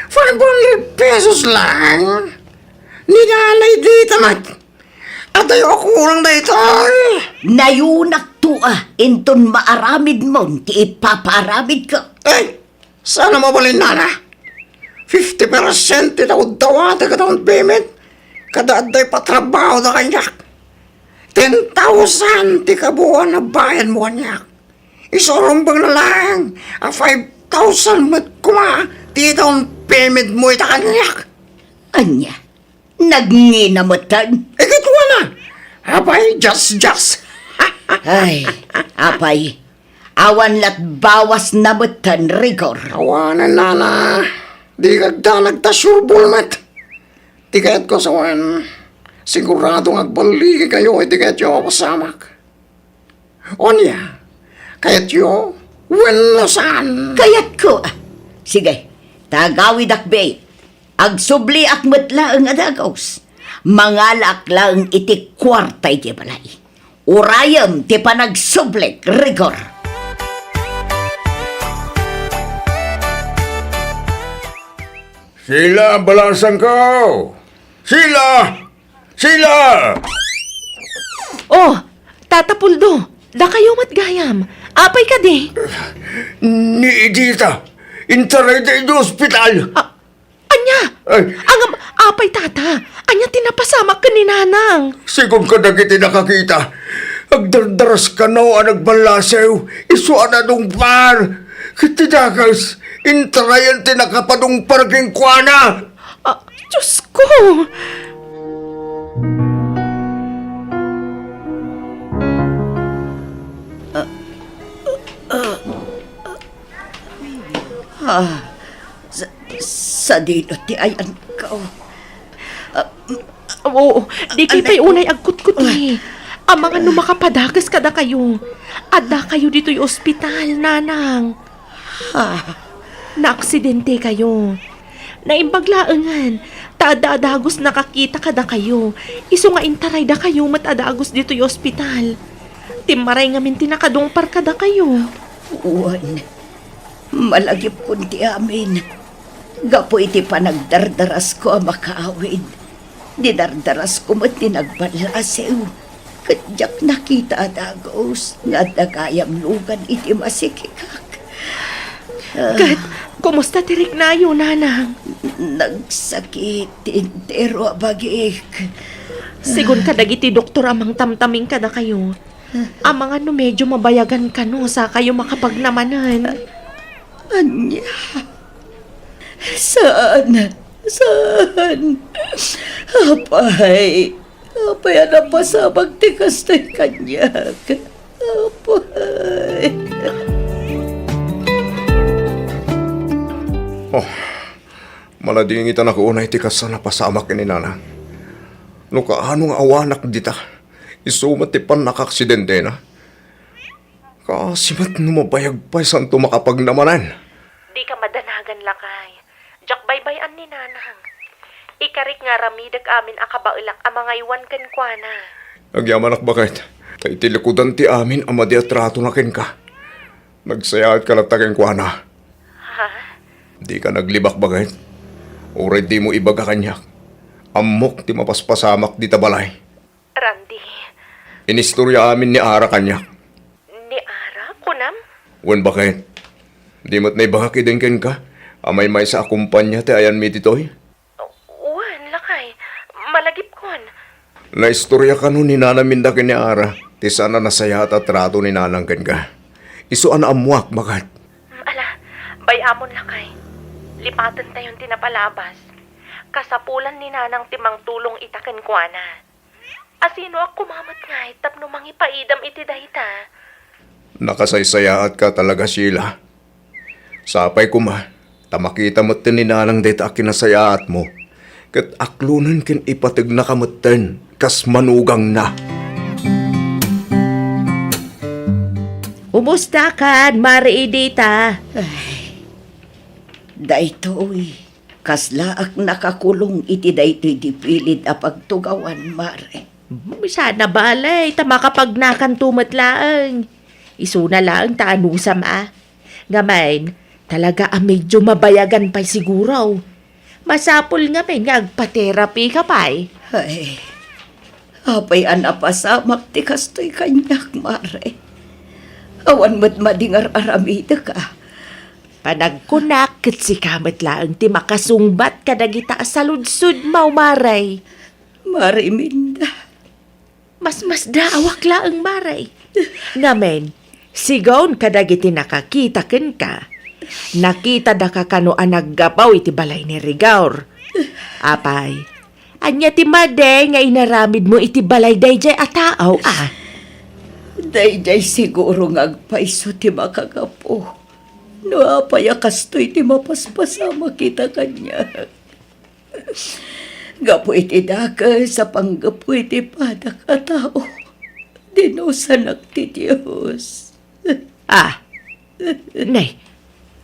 Five hundred pesos lang? Ni nanay dita met. Adayo a kurang daytoy. Nayunakto a inton maaramidmon ti ipapaaramidko. Eh, saan a mabalin, nana? Fifty percent ti daw-dawatek a down payment. Kada adda ipatrabahoda kaniak. Ten thousand ti kabuoan a bayadmo kaniak. Isu a rumbeng na laeng a five thousand met koma ti down payment mo ita kaniak. Ania? Nagngina metten? Iket wana. Apay, just, just. Ay, apay. Awan lat bawas na metten, Rigor. Awanen, nana. Di kagdanag ta sure ball met. Ti kayatko sawen, sigurado nga agballigikayo iti kayatyo a pasamak. Ania? Kayatyo wenno saan? Kayatko. Sige, tagawidak, be. Agsubliak met laeng a dagus. Mangalaak laeng iti kuarta iti balay. Urayem ti panagsublik, Rigor. Sheila, balasangko! Sheila! Sheila! Oh, Tata Puldo, dakayo met gayam. Apay kadi? Ni Edita, intarayda iti ospital. Ah, ania? Ay. Ngem, apay, Tata? Ania ti napasamak ken ni Nanang? Sigun kadagiti nakakita, agdardaras kano a nagballasew, isu a nadungpar. Ket ti dakes, intarayan ti nakapadungpar kenkuana. Ah, Diosko! Ah, sa-, sadino ti ayanko? Ah, Oo, dikay pay unay agkutkutli. Amangan no makapadakes kadakayo. Addakayo ditoy ospital, Nanang. Ah. Naaksidentekayo. Naimbag laengen, ta adda a dagus nakakita kadakayo. Isu nga intaraydakayo met a dagus ditoy ospital. Timmaray ngamin ti nakadungpar kadakayo. Wen, malagipkon ti amin. Gapu iti panagdardarasko a makaawid, dinardarasko met ti nagballasew, ket diak nakita a dagus nga adda gayam lugan iti masikikak. Ah. Ket, kumusta ti riknayo, Nanang? Nagsakit ti entero a bagik. Sigun kadagiti doktor a mangtamtaming kadakayo, amangan no medyo mabayagan kano sakayo makapagnamanen. Ania? Saan? Saan? Apay, apay a napasamak ti kasta kaniak. Apay. Oh, maladingitanak unay ti kasta napasamak ken ni Nanang. No kaano nga awanak dita, isu met ti pannakaaksidentena. Kaasi met no mabayag pay, saanto makapagnamanen. Dika madanagan, lakay. Diak baybay-an ni Nanang. Ikarik nga aramidek amin a kabaelak a mangaywan kenkuana. Agyamanak, baket, ta iti likudan ti amin a madi a tratona kenka, nagsayaatka latta kenkuana. Ha? Dika naglibak, baket. Uray dimo ibaga kaniak, ammok ti mapaspasamak dita balay. Randy. Inistorya amin ni Ara kaniak. Ni Ara, kunam? Wen, baket. Di met naibagak idin kenka, A maymaysa a kompania ti ayanmi ditoy? Wen, lakay. Malagipkon. Naistorya kano ni Nana Minda ken ni Ara ti saan a nasayaat a trato ni Nanang kenka. Isu a naammoak, baket. Mm, ala, bay-amon, lakay. Lipatentayon ti napalabas. Kasapulan ni Nanang ti mangtulong ita kenkuana. Asinoak koma met ngay tapno mangipaidam iti dayta? Nakasaysayaatka talaga, Sheila. Sapay koma, ta makita metten ni Nanang dayta a kinasayaatmo, ket aklonen ken ipategnaka metten kas manugangna. Kumustakan, Mare Edita? Ay, daytoy, kaslaak nakakulong iti daytoy di pilid a pagtugawan, Mare. Hmm, sana balay, ta makapagnakanto met laeng. Isuna laeng ta anusam a. Ngamin, talaga a medyo mabayagan pay siguro. Masapul ngamin nga agpa-therapy ka pay. Ay, apay a napasamak ti kastoy kaniak, Mare. Awan met madi nga ar-aramidek a. Panagkunak ket sika met laeng ti makasungbat kadagita a saludsodmo, Mare. Mare Minda. Masmasdaawak laeng, Mare. Ngamin, sigaw kadagiti nakakita kenka. Nakitadaka kano a naggapu iti balay ni Rigor. Apay, ania ti madi nga inaramidmo iti balay daydiay a tao, a? Daydiay siguro nga agpayso ti makagapu. No apay a kastoy ti mapaspasamak ita kaniak. Gapu iti dakes a panggapu iti padak a tao, dinusanak ti Dios. Ah, ne,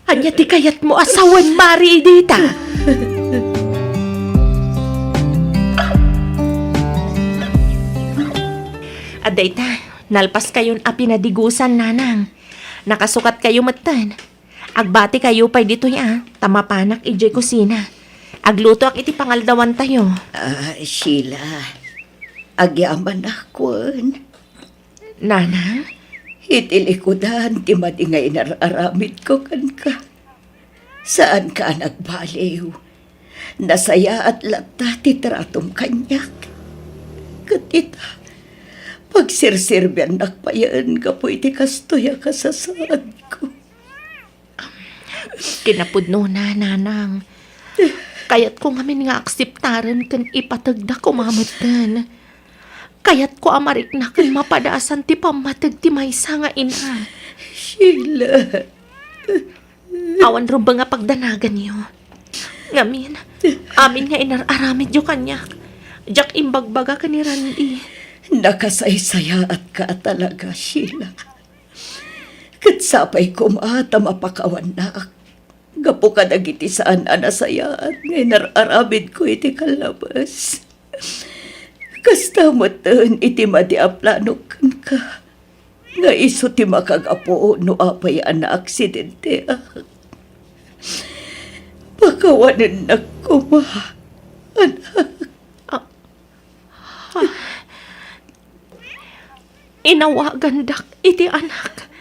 ania ti kayatmo a sawen, Mare Edita? Adda ita, nalpaskayon a pinadigusan, Nanang. Nakasukatkayo metten. Agbatikayo pay ditoy a, ta mapanak idiay kusina. Aglutoak iti pangaldawantayo. Ah, Sheila, agyamanak wen. Nanang? Iti likudan ti madi nga inar-aramidko kenka. Saanka a nagbaliw. Nasayaat latta ti tratom kaniak. Ket ita, pagsirserbiannak payen gapu iti kastoy a kasasaadko. Kinapudnona, Nanang. Kayatko ngamin nga akseptaren ken ipategda koma metten. Kayatko a marikna ken mapadasan ti pammateg ti maysa nga ina. Sheila. Awan rumbeng a pagdanaganyo. Ngamin, amin nga inar-aramidyo kaniak, diak imbagbaga ken ni Randy. Nakasaysayaatka a talaga, Sheila. Ket sapay koma ta mapakawannak gapu kadagiti saan a nasayaat nga inar-aramidko iti kallabes. Kasta metten iti madi a planok kenka, nga isu ti makagapu no apay a naaksidenteak. Pakawanennak koma, anak. Ah, ah. Inawagandak iti anak.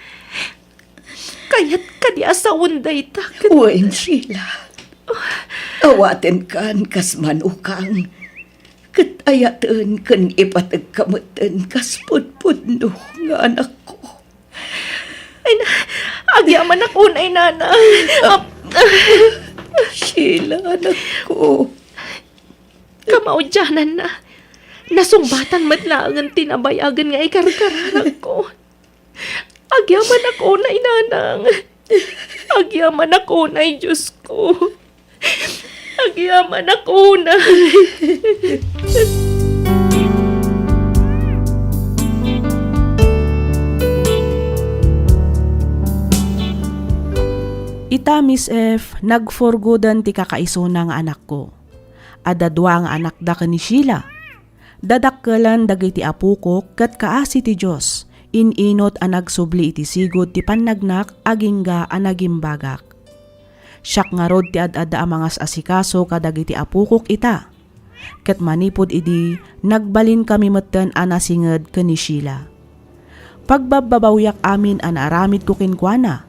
Kayat kadi a sawen dayta ket Wen, Sheila. Awatenkan kas manukang. Ket ayaten ken ipategka metten kas pudpudno nga anakko. Ay na, agyamanak unay, Nanang. Ah, Sheila, anakko. Kamaudiananna, nasungbatan met laengen ti nabayagen nga ikarkararakko. Agyamanak unay, Nanang. Agyamanak unay, Diosko. Agyamanak unay. Ita, Miss F, nagforgoden ti kakaisuna nga anakko. Adda dua nga anakda ken ni Sheila. Dadakkelen dagiti apokok ket kaasi ti Dios, in-inut a nagsubli iti sigud ti pannagnak agingga a nagimbagak. Siak ngarud ti ad-adda a mangas-asikaso kadagiti apokok ita. Ket manipud idi, nagbalinkami metten a nasinged ken ni Sheila. Pagbabbabawiak amin a naaramidko kenkuana,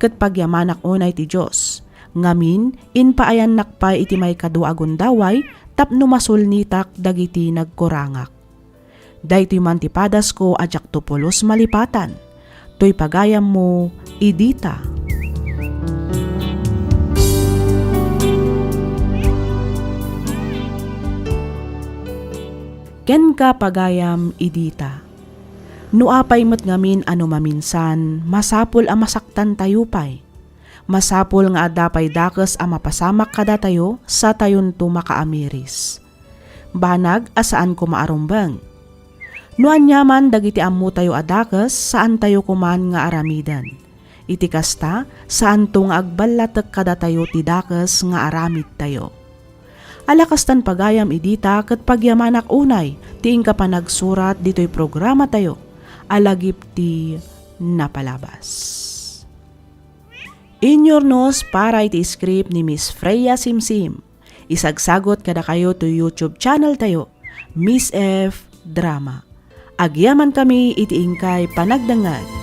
ket pagyamanak unay ti Dios, Ngamin, impaayannak pay iti maikadua a gundaway tapno masulnitak dagiti nagkurangak. Daytoy man ti padasko a diakto pulos malipatan. Toy pagayammo, Edita. Kenka, pagayam, Edita. No apay met ngamin a no maminsan, masapul a masaktantayo pay. Masapul nga adda pay dakes a mapasamak kadatayo satayonto makaamiris. Banag a saan koma a rumbeng. No aniaman dagiti ammotayo a dakes, saantayo koman nga aramiden. Iti kasta, saanto nga agballatek kadatayo ti dakes nga aramidtayo. Ala kastan, pagayam, Edita, ket pagyamanak unay ti inka panagsurat ditoy programatayo a Lagip ti Napalabas. Inyurnos para iti script ni Miss Freya Simsim. Isagsagot kadakayo toy YouTube channel tayo, Miss F Drama. Agyamankami iti inkay panagdengngeg.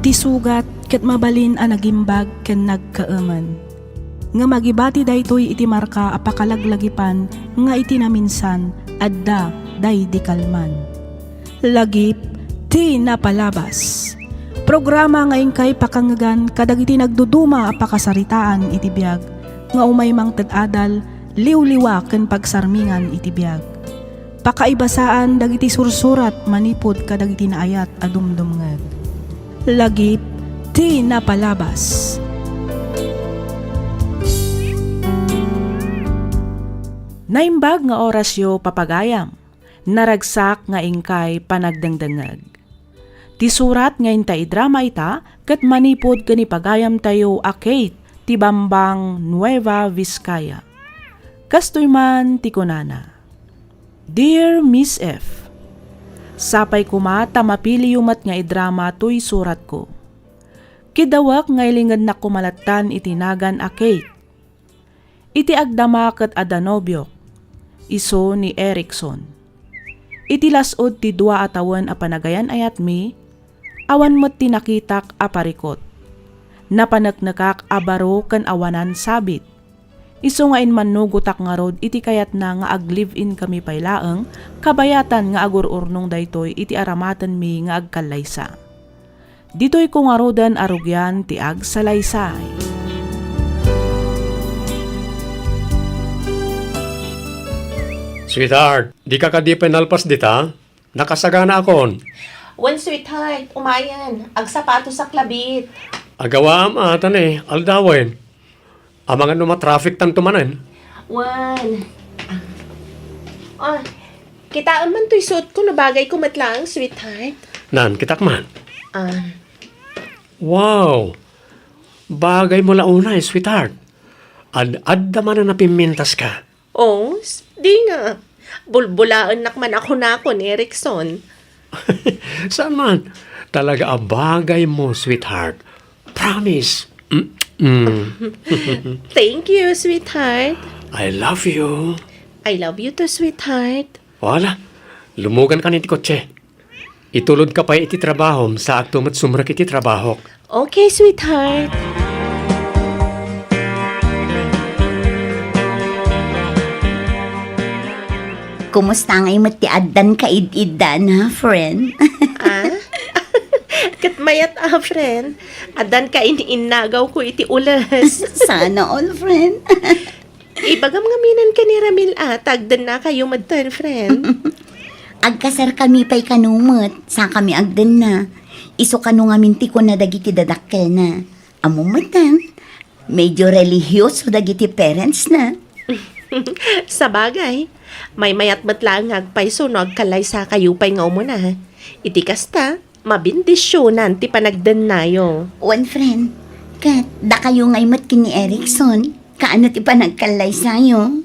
Ti sugat ket mabalin a nagimbag ken nagkaemen. Ngem agibati daytoy iti marka a pakalaglagipan nga iti naminsan, adda daydi kalman. Lagip ti Napalabas. Programa nga inkay pakangngegan kadagiti nagduduma a pakasaritaan iti biag nga umay mangted adal, liwliwa ken pagsarmingan iti biag. Pakaibasaan dagiti sursurat manipud kadagiti naayat a dumdumngeg. Lagip ti Napalabas. Naimbag nga orasyo, papagayam. Naragsak nga inkay panagdengdengngeg. Ti surat nga inta idrama ita ket manipud ken ni pagayamtayo a Kate ti Bambang, Nueva Vizcaya. Kastoy man ti kunana, "Dear Miss F, sapay koma ta mapiliyo met nga idrama toy suratko. Kiddawek nga ilingednak koma lattan iti nagan a Kate. Iti agdama ket adda nobiok, isu ni Erickson. Iti las-ud ti dua a tawen a panagayan-ayatmi, awan met ti nakitak a parikut. Napaneknekak a baro ken awanan sabit. Isu nga immannugotak ngarud iti kayatna nga ag-live-in kami pay laeng, kabayatan nga agur-urnong daytoy iti aramatenmi nga agkallaysa. Ditoyko ngaruden a rugian ti agsalaysay." Sweetheart, dika kadi pay nalpas dita? Nakasaganaakon. Wen, sweetheart, umayen. Agsapatosak labiit. Agawaam a, ta ne, aldawen. Amangan no matraffic tanto manen. Wen. Ah. Oh, kitaem man toy suotko no bagayko met laeng, sweetheart. Nan, kitak man. Ah. Wow! Bagaymo la unay, sweetheart. Ad-adda manen a pimmintaska. Oh, s-, di nga. Bulbulaennak man a kunakon, Erickson. Saan man? Talaga a bagaymo, sweetheart. Promise. Mm, mm. Thank you, sweetheart. I love you. I love you too, sweetheart. Wala. Lumugankan iti kotse. Itulodka pay iti trabahom, saakto met sumrek iti trabahok. Okay, sweetheart. Kumusta ngay met ti addan kaid-iddan, ha, friend? Ah? Ket mayat a, friend. Addan kain-innagawko iti ules. Sana all, friend. Ibagam ngaminen ken ni Ramil a ta agdennakayo metten, friend. Agkasarkami pay kano met, sakami agdenna. Isu kano ngamin ti kuna dagiti dadakkelna. Ammom metten, medyo relihiyoso dagiti parentsna. Sabagay, maymayat met laeng nga agpayso no agkallaysakayo pay nga umuna. Iti kasta, mabendisionan ti panagdennayo. Wen, friend, ket dakayo ngay met ken ni Erickson, kaano ti panagkallaysayo?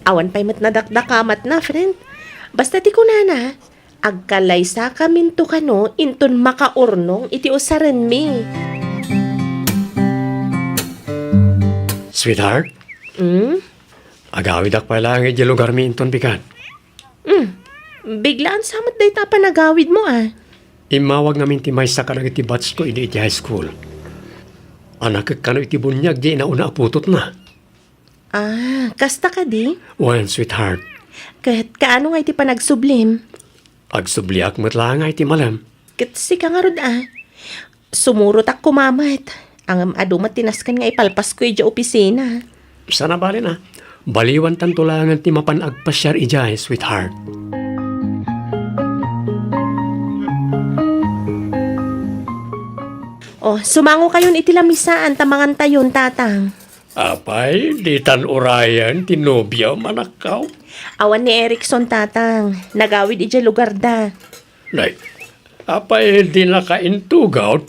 Awan pay met nadakdakamatna, friend. Basta ti kunana, agkallaysakaminto kano inton makaurnong iti usarenmi. Sweetheart? Hmm? Agawidak pay laeng idiay lugarmi inton bigat. Hmm. Biglaan sa met dayta a panagawidmo, a. Immawag ngamin ti maysa kadagiti batchko idi idiay high school. Anakek kano iti buniag diay inauna a putotna. Ah, kasta kadi? Wen, sweetheart. Ket kaano nga iti panagsublim? Agsubliak met laeng nga iti malem. Ket sika ngarud, a. Sumurotak koma met. Ngem adu met ti nasken nga ipalpasko idiay opisina. Saan a bale, a. Baliwantanto laengen ti mapan agpasiar idiay, sweetheart. O, sumangokayon iti lamisaan ta mangantayon, Tatang. Apay, ditan urayen ti nobiam, anakko? Awan ni Erickson, Tatang. Nagawid idiay lugarda. Nay, apay, dinaka intugaw?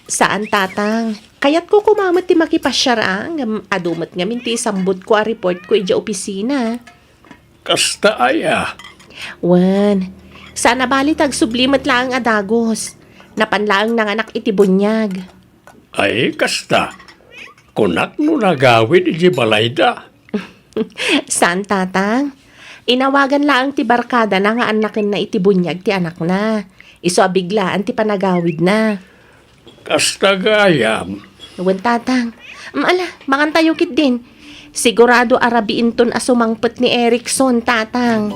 Saan, Tatang. Kayatko koma met ti makipasiar, a, ngem adu met ngamin ti isambutko a reportko idiay opisina. Kasta aya? Wen, saan a bale ta agsubli met laeng a dagus. Napan laeng nanganak iti buniag. Ay, kasta. Kunak no nagawid iti balayda. Saan, Tatang. Inawagan laeng ti barkadana nga annakenna iti buniag ti anakna. Isu a biglaan ti panagawidna. Kasta gayam. Wen, Tatang. Mm, ala, mangantayo ketdin. Sigurado a rabiinton a sumangpet ni Erickson, Tatang.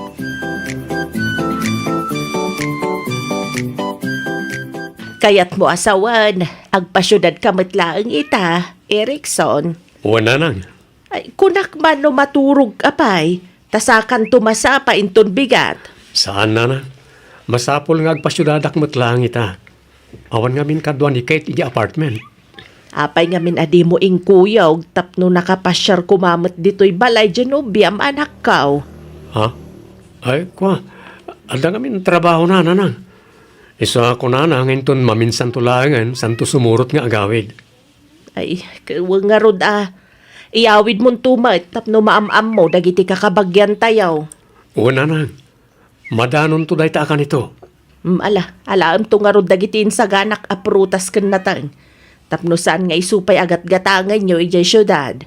Kayatmo a sawen, agpasiudadka met laeng ita, Erickson. Wen, nanang. Ay, kunak man no maturogka pay, ta sakanto masapa inton bigat. Saan, nanang. Masapul nga agpasiudadak met laeng ita. Awan ngamin kadua ni Kate iti apartment. Apay ngamin a dimo inkuyog tapno nakapasiar koma met ditoy balay diay nobiam, anakko? Ha? Ay, kua, adda ngamin trabahona, nanang. Isu a kunana nga inton maminsanto laengen, santo sumurot nga agawid. Ay, ket wen ngarud a. Iyawidmonto met tapno maam-ammo dagiti kakabagiantayo. Wen, nanang. Madanonto dayta a kanito. Mm, ala, alaemto ngarud dagiti insaganak a prutas ken nateng. Tapno saan nga isu pay a gatgatangenyo idiay siudad.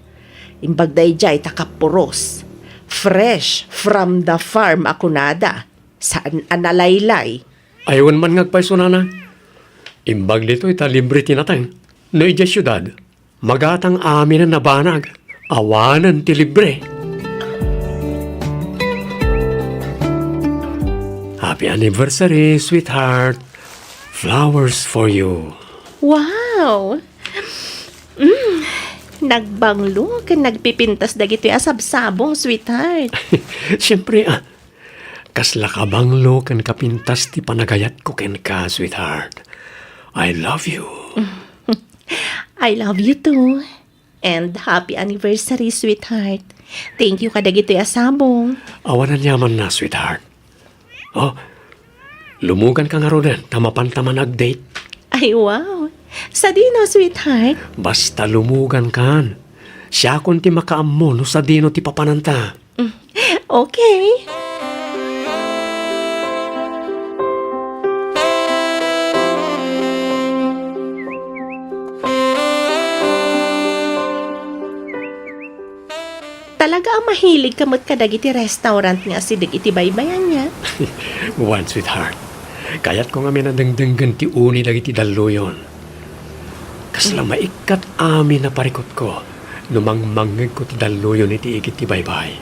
Imbag daydiay ta kapuros. Fresh from the farm a kunada. Saan a nalaylay. Ay, wen man nga agpayso, nanang. Imbag ditoy ta libre ti nateng. No idiay siudad, magatang aminen a banag. Awanen ti libre. Happy anniversary, sweetheart. Flowers for you. Wow! Mm, nagbanglo ken nagpipintas dagitoy a sabsabong, sweetheart. Siyempre, a. Kasla kabanglo ken kapintas ti panagayatko kenka, sweetheart. I love you. I love you too. And happy anniversary, sweetheart. Thank you kadagitoy a sabong. Awan aniamanna, sweetheart. O, lumuganka ngaruden ta mapanta man ag-date. Ay, wow. Sadino, sweetheart? Basta lumugankan. Siakon ti makaammo no sadino ti papananta. Mm, okay. Talaga a mahiligka met kadagiti restaurant nga asideg iti baybay, ania? Wen, sweetheart. Kayatko ngamin a dengdenggen ti uni dagiti dalluyon. Kasla maikkat amin a parikutko no mangmangngegko ti dalluyon iti igid ti baybay.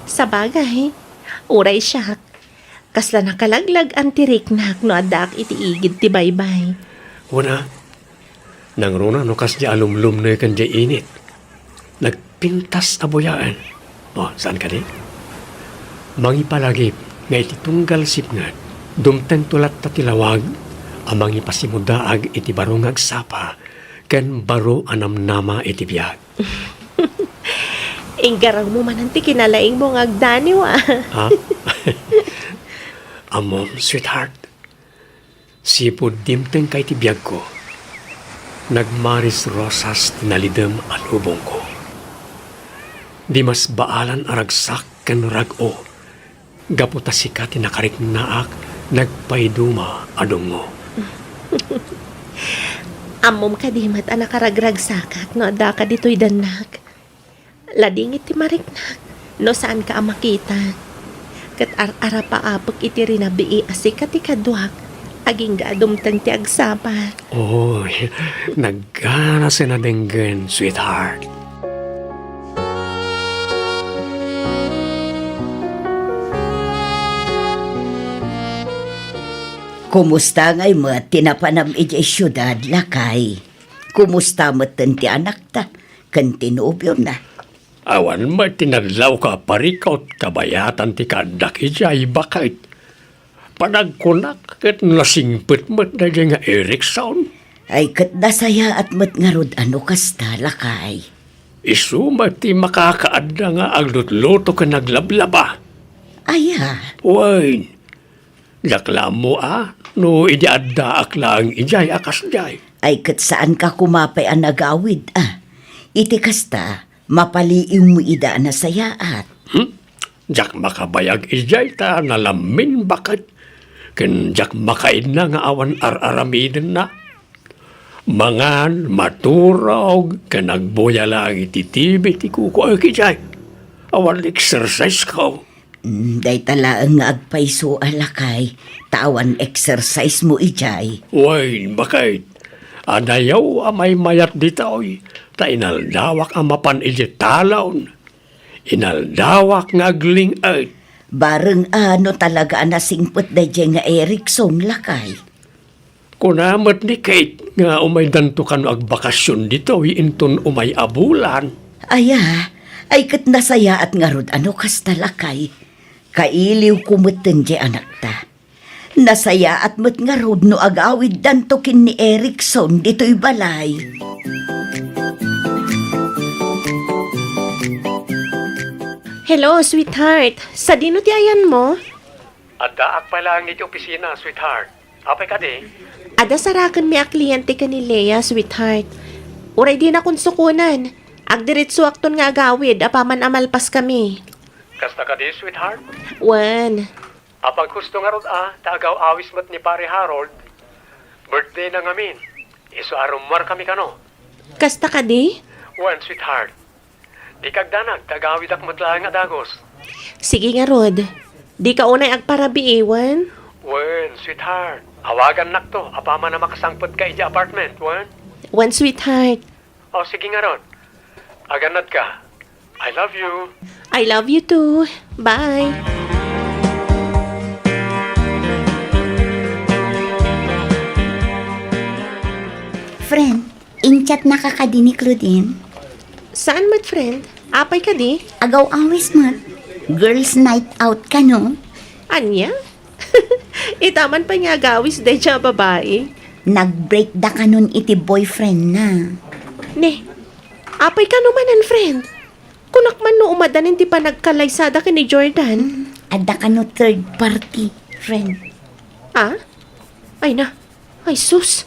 Sabagay, uray siak, kasla nakalaglag-an ti riknak no addaak iti igid ti baybay. Wen a, nangruna no kasdiay a lumlumneken diay init. Nagpintas a buyaen. O, saan kadi? Mangipalagip nga iti tunggal sipnget, dumtengto latta ti lawag a mangipasimudaag iti baro nga agsapa ken baro a namnama iti biag. Inggarawmo manen ti kinalaingmo nga agdaniw, a. Ha? Ammom, sweetheart, Sipud dimtengka iti biagko, nagmaris rosas ti nalidem a lubongko. Dimasbaalan a ragsak ken rag-o, gapu ta sika ti nakariknaak nagpaiduma a dungngo. Ammom kadi met a nakaragragsakak no addaka ditoy dannak? Ladingit ti mariknak no saanka a makita. Ket ar-arapaapek iti rinabii a sika ti kaduak, agingga a dumteng ti agsapa. Oy, nagganasen a denggen, sweetheart. Kumusta ngay met ti napanam idiay siudad, lakay? Kumusta metten ti anakta ken ti nobiona? Awan met ti nadlawka a parikut kabayatan ti kaaddak idiay, baket. Panagkunak ket nasingpet met daydiay nga Erickson. Ay, ket nasayaat met ngarud a no kasta, lakay. Isu met ti makakaadda nga aglutluto ken aglablaba. Aya? Wen, diak la ammo a no idi addaak laeng idiay a kasdiay. Ay, ket saanka koma pay a nagawid a. Iti kasta, mapaliiwmo ida a nasayaat. Hmm? Diak makabayag idiay ta nalamin, baket. Ken diak makaidna nga awan ar-aramidenna. Mangan, maturog, ken agbuya laeng iti T V ti kukuaek idiay. Awan exerciseko. Mm, dayta laeng nga agpayso a, lakay, ta awan exercisemo idiay. Wen, baket. Adayo a maymayat ditoy, ta inaldawak a mapan idiay talon. Inaldawak nga agling-et. Bareng a no talaga a nasingpet daydiay nga Erickson, lakay. Kuna met ni Kate nga umaydanto kano agbakasyon ditoy inton umay a bulan. Aya, ay ket nasayaat ngarud a no kasta, lakay. Kailiwko metten diay anakta. Nasayaat met ngarud no agawiddanto ken ni Erickson ditoy balay. Hello, sweetheart. Sadino ti ayanmo? Addaak pay laeng iti opisina, sweetheart. Apay kadi? Adda sarakenmi a kliyente ken ni Lea, sweetheart. Uray dinakon sukonen, agdiretsoakton nga agawid apaman a malpaskami. Kasta kadi, sweetheart? Wen. Apaghusto ngarud a, ta agaw-awis met ni Pare Harold. Birthday na ngamin. Isu a rummuarkami kano. Kasta kadi? Wen, sweetheart. Dika agdanag, ta agawidak met laeng a dagus. Sige ngarud. Dika unay agparabii, wen? Wen, sweetheart. Awagannakto apaman a makasangpetka idiay apartment, wen? Wen, sweetheart. O, sige ngarud. Agannadka. I love you. I love you too. Bye. Friend, in-chatnaka kadi ni Claudine? Saan met, friend? Apay kadi? Agaw-awis met. Girls' night out kano? Ania? Itaman pay nga agawis daydiay a babai. Nag-break da kanon iti boyfriend na. Ne, apay kano manen, friend? Kunak man no umadanin ti panagkalaysada ken ni Jordan. Mm, adda kano third party, friend. Ah? Ay na. Ay, sus!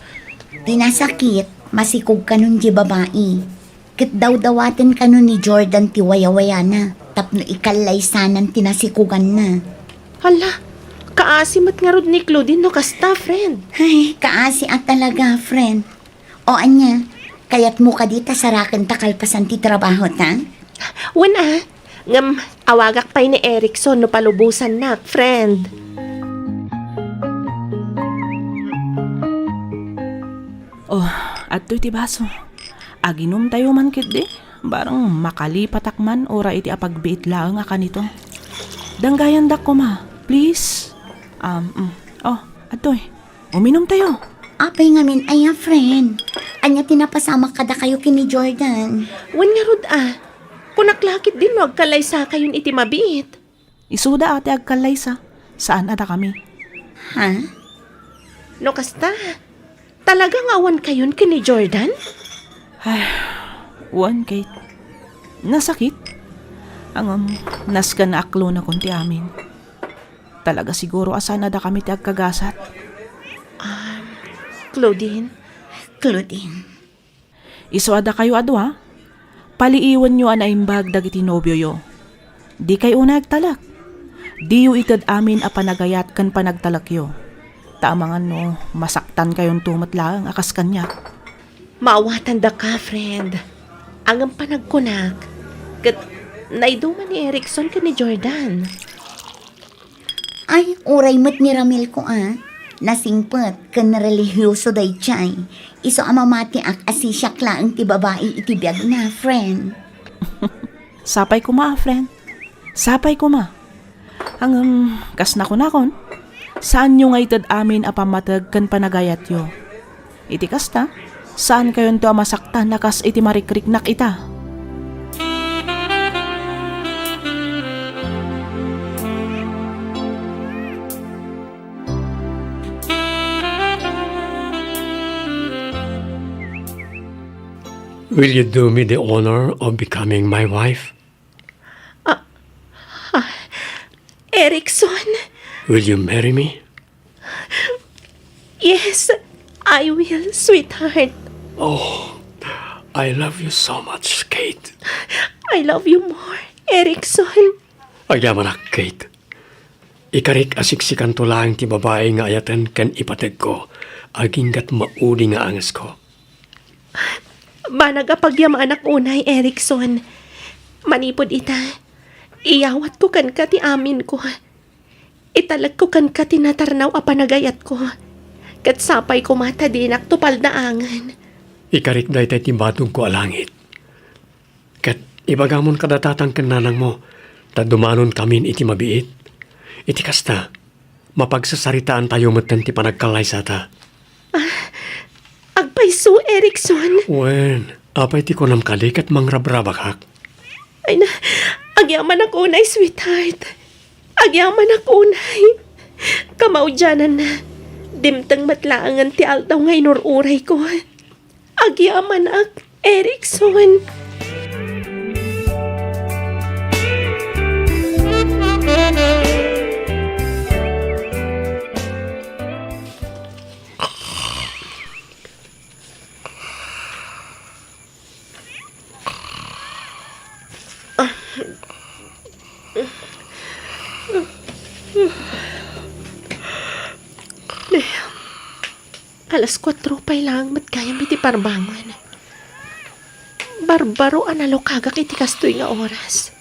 Ti nasakit, masikog kanon diay babai. Ket dawdawaten kano ni Jordan ti wayawayana tapno ikallaysanan ti nasikoganna. Hala, kaasi met ngarud ni Claudine no kasta, friend. Ay, kaasi a talaga, friend. O ania, kayatmo kadi ta sarakenta kalpasan ti trabahota? Wen a, ngem awagak pay ni Erickson no palubosannak, friend. Oh, adtoy ti baso. Aginumtayo man ketdi. Bareng makalipatak man uray iti apagbiit laeng a kanito. Danggayandak koma, please. Um, mm. Oh, adtoy. Uminumtayo. Apay ngamin aya, friend? Ania ti napasamak kadakayo ken ni Jordan? Wen ngarud a. Kunak la ketdin no agkalaysakayon iti mabiit. Isuda a ti agkallaysa. Saan a dakami. Ha? No kasta, talaga nga awankayon ken ni Jordan? Ay, wen, Kate. Nasakit. Ngem, nasken a aklonakon ti amin. Talaga siguro a saan a dakami ti agkagasat. Ah, Claudine. Claudine. Isu a dakayo a dua, paliiwenyo a naimbag dagiti nobioyo. Dikay unay agtalek. Diyo ited amin a panagayat ken panagtalekyo. Ta amangan no masaktankayonto met laeng a kas kaniak. Maawatandaka, friend. Ngem panagkunak, ket naiduma ni Erickson ken ni Jordan. Ay, uray met ni Ramil ko a. Nasingpet ken relihioso daydiay. Isu a mamatiak a sisiak laeng ti babai iti biagna, friend. Sapay koma, friend. Sapay koma. Ngem, kas nakunakon, saanyo nga ited amin a pammateg ken panagayatyo. Iti kasta, saankayonto a masaktan a kas iti marikriknak ita. Will you do me the honor of becoming my wife? Ah, ah, Erickson? Will you marry me? Yes, I will, sweetheart. Oh, I love you so much, Kate. I love you more, Erickson. Agyamanak, Kate. Ikarik a siksikanto laeng ti babai nga ayaten ken ipategko, aginggat maudi nga angesko. Banag a pagyamanak unay, Erickson. Manipud ita, iyawatko kenka ti aminko. Italekko kenka ti natarnaw a panagayatko. Ket sapay koma ta dinakto paldaangen. Ikarik daytay ti batogko a langit. Ket ibagamon kada tatang ken nanangmo, ta dumanonkamin iti mabiit. Iti kasta, mapagsarsaritaantayo metten ti panagkallaysata. Ah, agpayso, Erickson. Wen, apay ti kunam kadi ket mangrabrabakak? Ay na, agyamanak unay, sweetheart. Agyamanak unay. Kamaudiananna, dimteng met laengen ti aldaw nga inur-urayko. Agyamanak, Erickson. Alas kuatro pay laeng met gayam iti parbangon. Barbaro a nalukagak iti kastoy nga oras.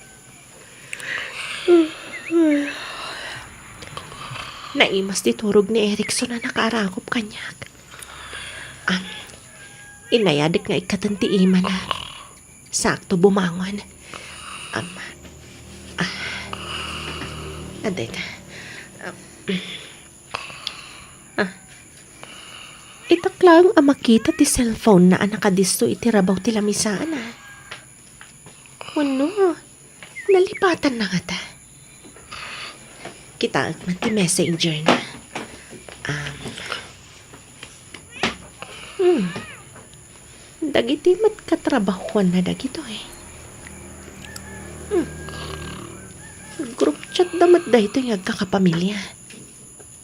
Naimas ti turog ni Erickson a nakaarakup kaniak. Am, inayadek nga ikkaten ti imana. Sakto bumangon. Am, ah, adda ita. Am, ah, itak laeng a makita ti cellphone na a nakadisso iti rabaw ti lamisaan, ah. Wenno, nalipatanna ngata? Kitaek man ti messenger na. Am, hmm. Dagiti met katrabahuanna dagitoy. Hmm. Group chat da met daytoy nga agkakapamilya.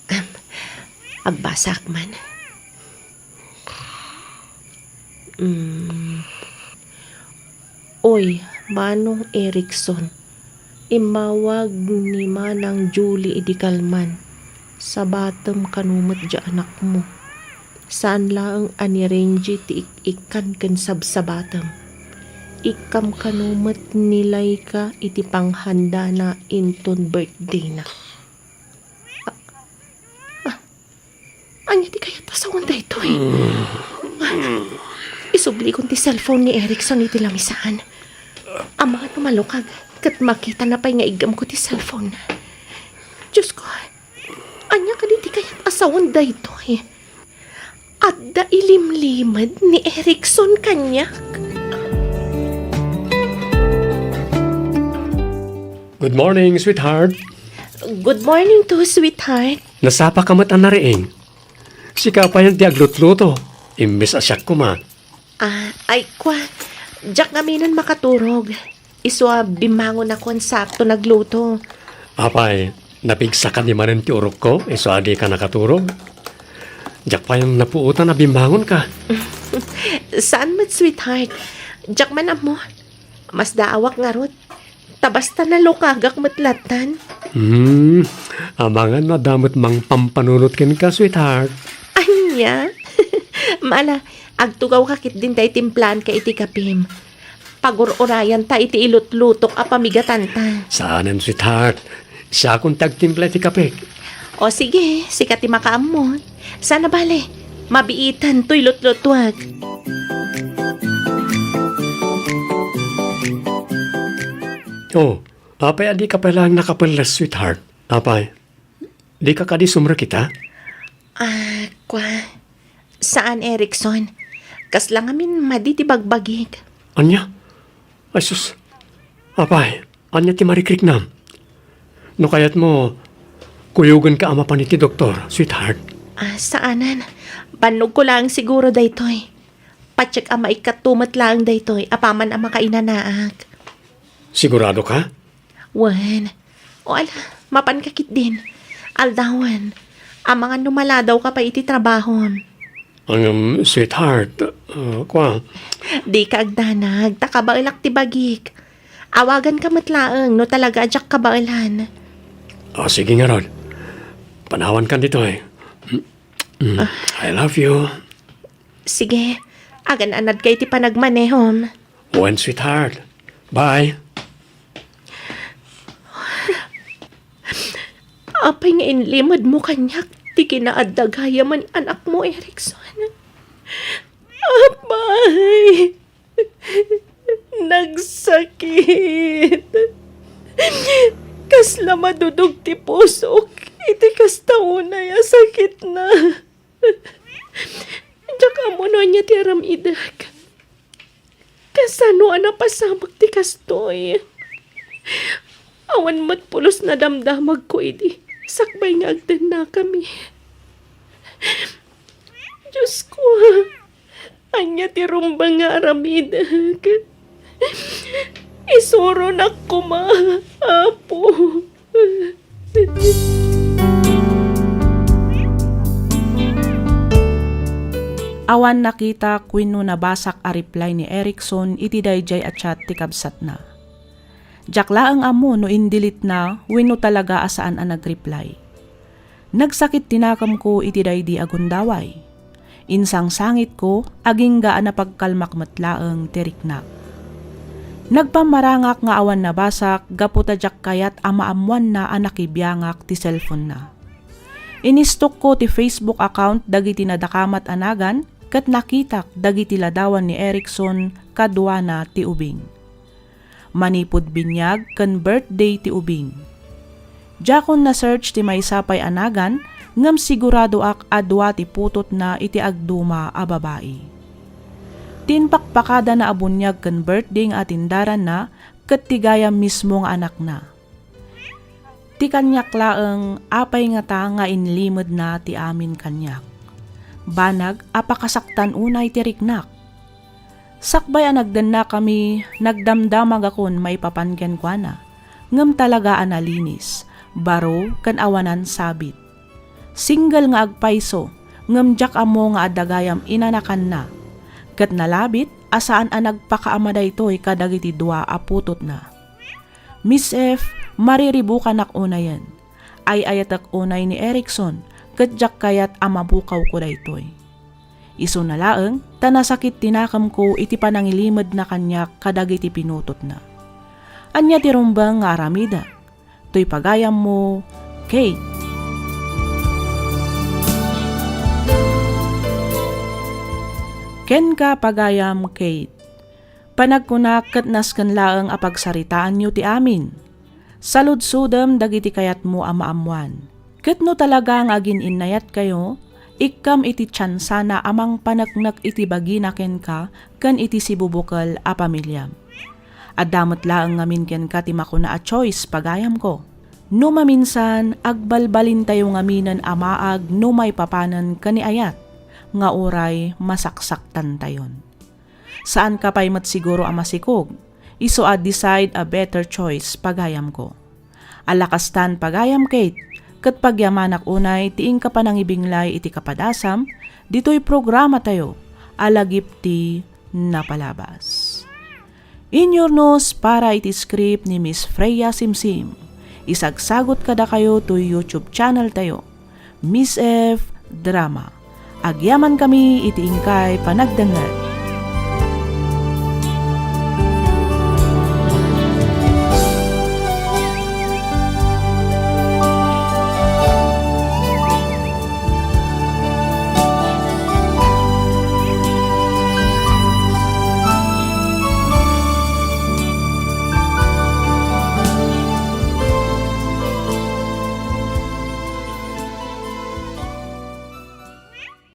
Am, agbasaak man. Mm. Oy, Manong Erickson, immawag ni Manang Julie idi kalman. Sabatem kano met diay anakmo. Saan laeng a ni Renji ti ik-ikkan ken sabsabatem. Ikkam kano met ni Laika iti panghandana inton birthday-na. Ah, ah, ania ti kayat a sawen daytoy? Isublikon ti cellphone ni Erickson iti lamisaan. Amangan no malukag ket makitana pay nga iggamko ti cellphone-na. Diosko, ania kadi ti kayat a sawen daytoy? Adda ilimlimed ni Erickson kaniak. Good morning, sweetheart. Good morning too, sweetheart. Nasapa ka met a nariing. Sika pay ti aglutluto. Imbes a siak koma. Ah, ay, kwa. Diak ngaminen makaturog. Isu a bimmangonakon sakto nagluto. Apay, napigsaka ni manen ti urokko, isu a dika nakaturog? Diak pay napuotan a bimmangonka. Saan met, sweetheart. Diak man ammo. Masdaawak ngarud. Ta basta nalukagak met lattan. Hmm, amangan no adda met mangpampanunot kenka, sweetheart. Ania? Mala, agtugawka ketdin tay timplaanka iti kapim. Pagur-urayanta iti ilutlutok a pamigatanta. Saanen, sweetheart. Siakon ti agtimpla iti kapek. O sige, sika ti makaammo. Sana bale, mabiitan toy lutlutuak. Oh, apay a dika pay laeng nakapelles, sweetheart? Apay, dika kadi sumrekita? Ah, kwa, saan, Erickson. Kasla ngamin madi ti bagbagik. Ania? Ay sus, apay, ania ti marikriknam? No kayatmo, kuyogenka a mapan iti doktor, sweetheart. Ah, saanen. Bannogko laeng siguro daytoy. Patiek a maikkatto met laeng daytoy apaman a makainanaak. Sigurado ka? Wen. O ala, mapanka ketdin. Aldawen. Amangan no maladawka pay iti trabahom. Ngem, sweetheart, uh, kwa. Dika agdanag, ta kabaelak ti bagik. Awaganka met laeng no talaga a diak kabaelan. O, sige ngarud. Panawankan ditoy. Mm, I love you. Sige, agan-anadka iti panagmanehom. Wen, sweetheart. Bye. Apay nga inlimedmo kaniak ti kinaadda gayamen anakmo, Erickson? Apay! Nagsakit. Kasla madudog ti pusok iti kasta unay a sakitna. Diak ammo no ania ti aramidek. Kasano a napasamak ti kastoy? Awan met pulos nadamdamagko idi sakbay nga agdennakami. Diosko, ania ti rumbeng nga aramidek? Isuronak koma, Apo. Awan nakitak wenno nabasak a reply ni Erickson iti daydiay a chat ti kabsatna. Diak laeng ammo no in-delete-na wenno talaga a saan a nag-reply. Nagsakit ti nakemko iti daydi a gundaway. Insangsangitko, agingga a napagkalmak met laeng ti riknak. Nagpammarangak nga awan nabasak gapu ta diak kayat a maammoanna a nakibiangak ti cellphone-na. Inistokko ti Facebook account dagiti nadakamat a nagan ket nakitak dagiti ladawan ni Erickson kaduana ti ubing. Manipud binyag ken birthday ti ubing. Diakon na-search ti maysa pay a nagan, ngem siguradoak a dua ti putotna iti agduma a babai. Ti impakpakadana a buniag ken birthday nga atindaranna ket ti gayam mismo nga anakna. Ti kaniak laeng, apay ngata nga inlimedna ti amin kaniak? Banag a pakasaktan unay ti riknak. Sakbay a nagdennakami, nagdamdamagakon maipapan kenkuana, ngem talaga a nalinis, baro, ken awanan sabit. Single nga agpayso, ngem diak ammo nga adda gayam inanakanna, ket nalabit a saan a nagpakaama daytoy kadagiti dua a putotna. Miss F, mariribukanak unayen. Ay-ayatek unay ni Erickson, ket diak kayat a mabukawko daytoy. Isuna laeng, ta nasakit ti nakemko iti panangilimedna kaniak kadagiti pinutotna. Ania ti rumbeng nga aramidek? Toy pagayammo, Kate. Kenka, pagayam Kate. Panagkunak ket nasken laeng a pagsaritaanyo ti amin. Saludsodem dagiti kayatmo a maammoan. Ket no talaga nga agin-innayatkayo, ikkam iti tiansana a mangpaneknek iti bagina kenka ken iti sibubukel a pamiliam. Adda met laeng ngamin kenka ti makuna a choice, pagayamko. No maminsan, agbalbalintayo ngaminen a maag no maipapanen ken ni ayat nga uray masaksaktantayon. Saanka pay met siguro a masikog. Isu a decide a better choice, pagayamko. Ala kastan, pagayam Kate, ket pagyamanak unay ti inka panangibinglay iti kapadasam ditoy programatayo a Lagip ti Napalabas. Inyurnos para iti script ni Miss Freya Simsim. Isagsagot kadakayo toy YouTube channel tayo, Miss F Drama. Agyamankami iti inkay panagdengngeg.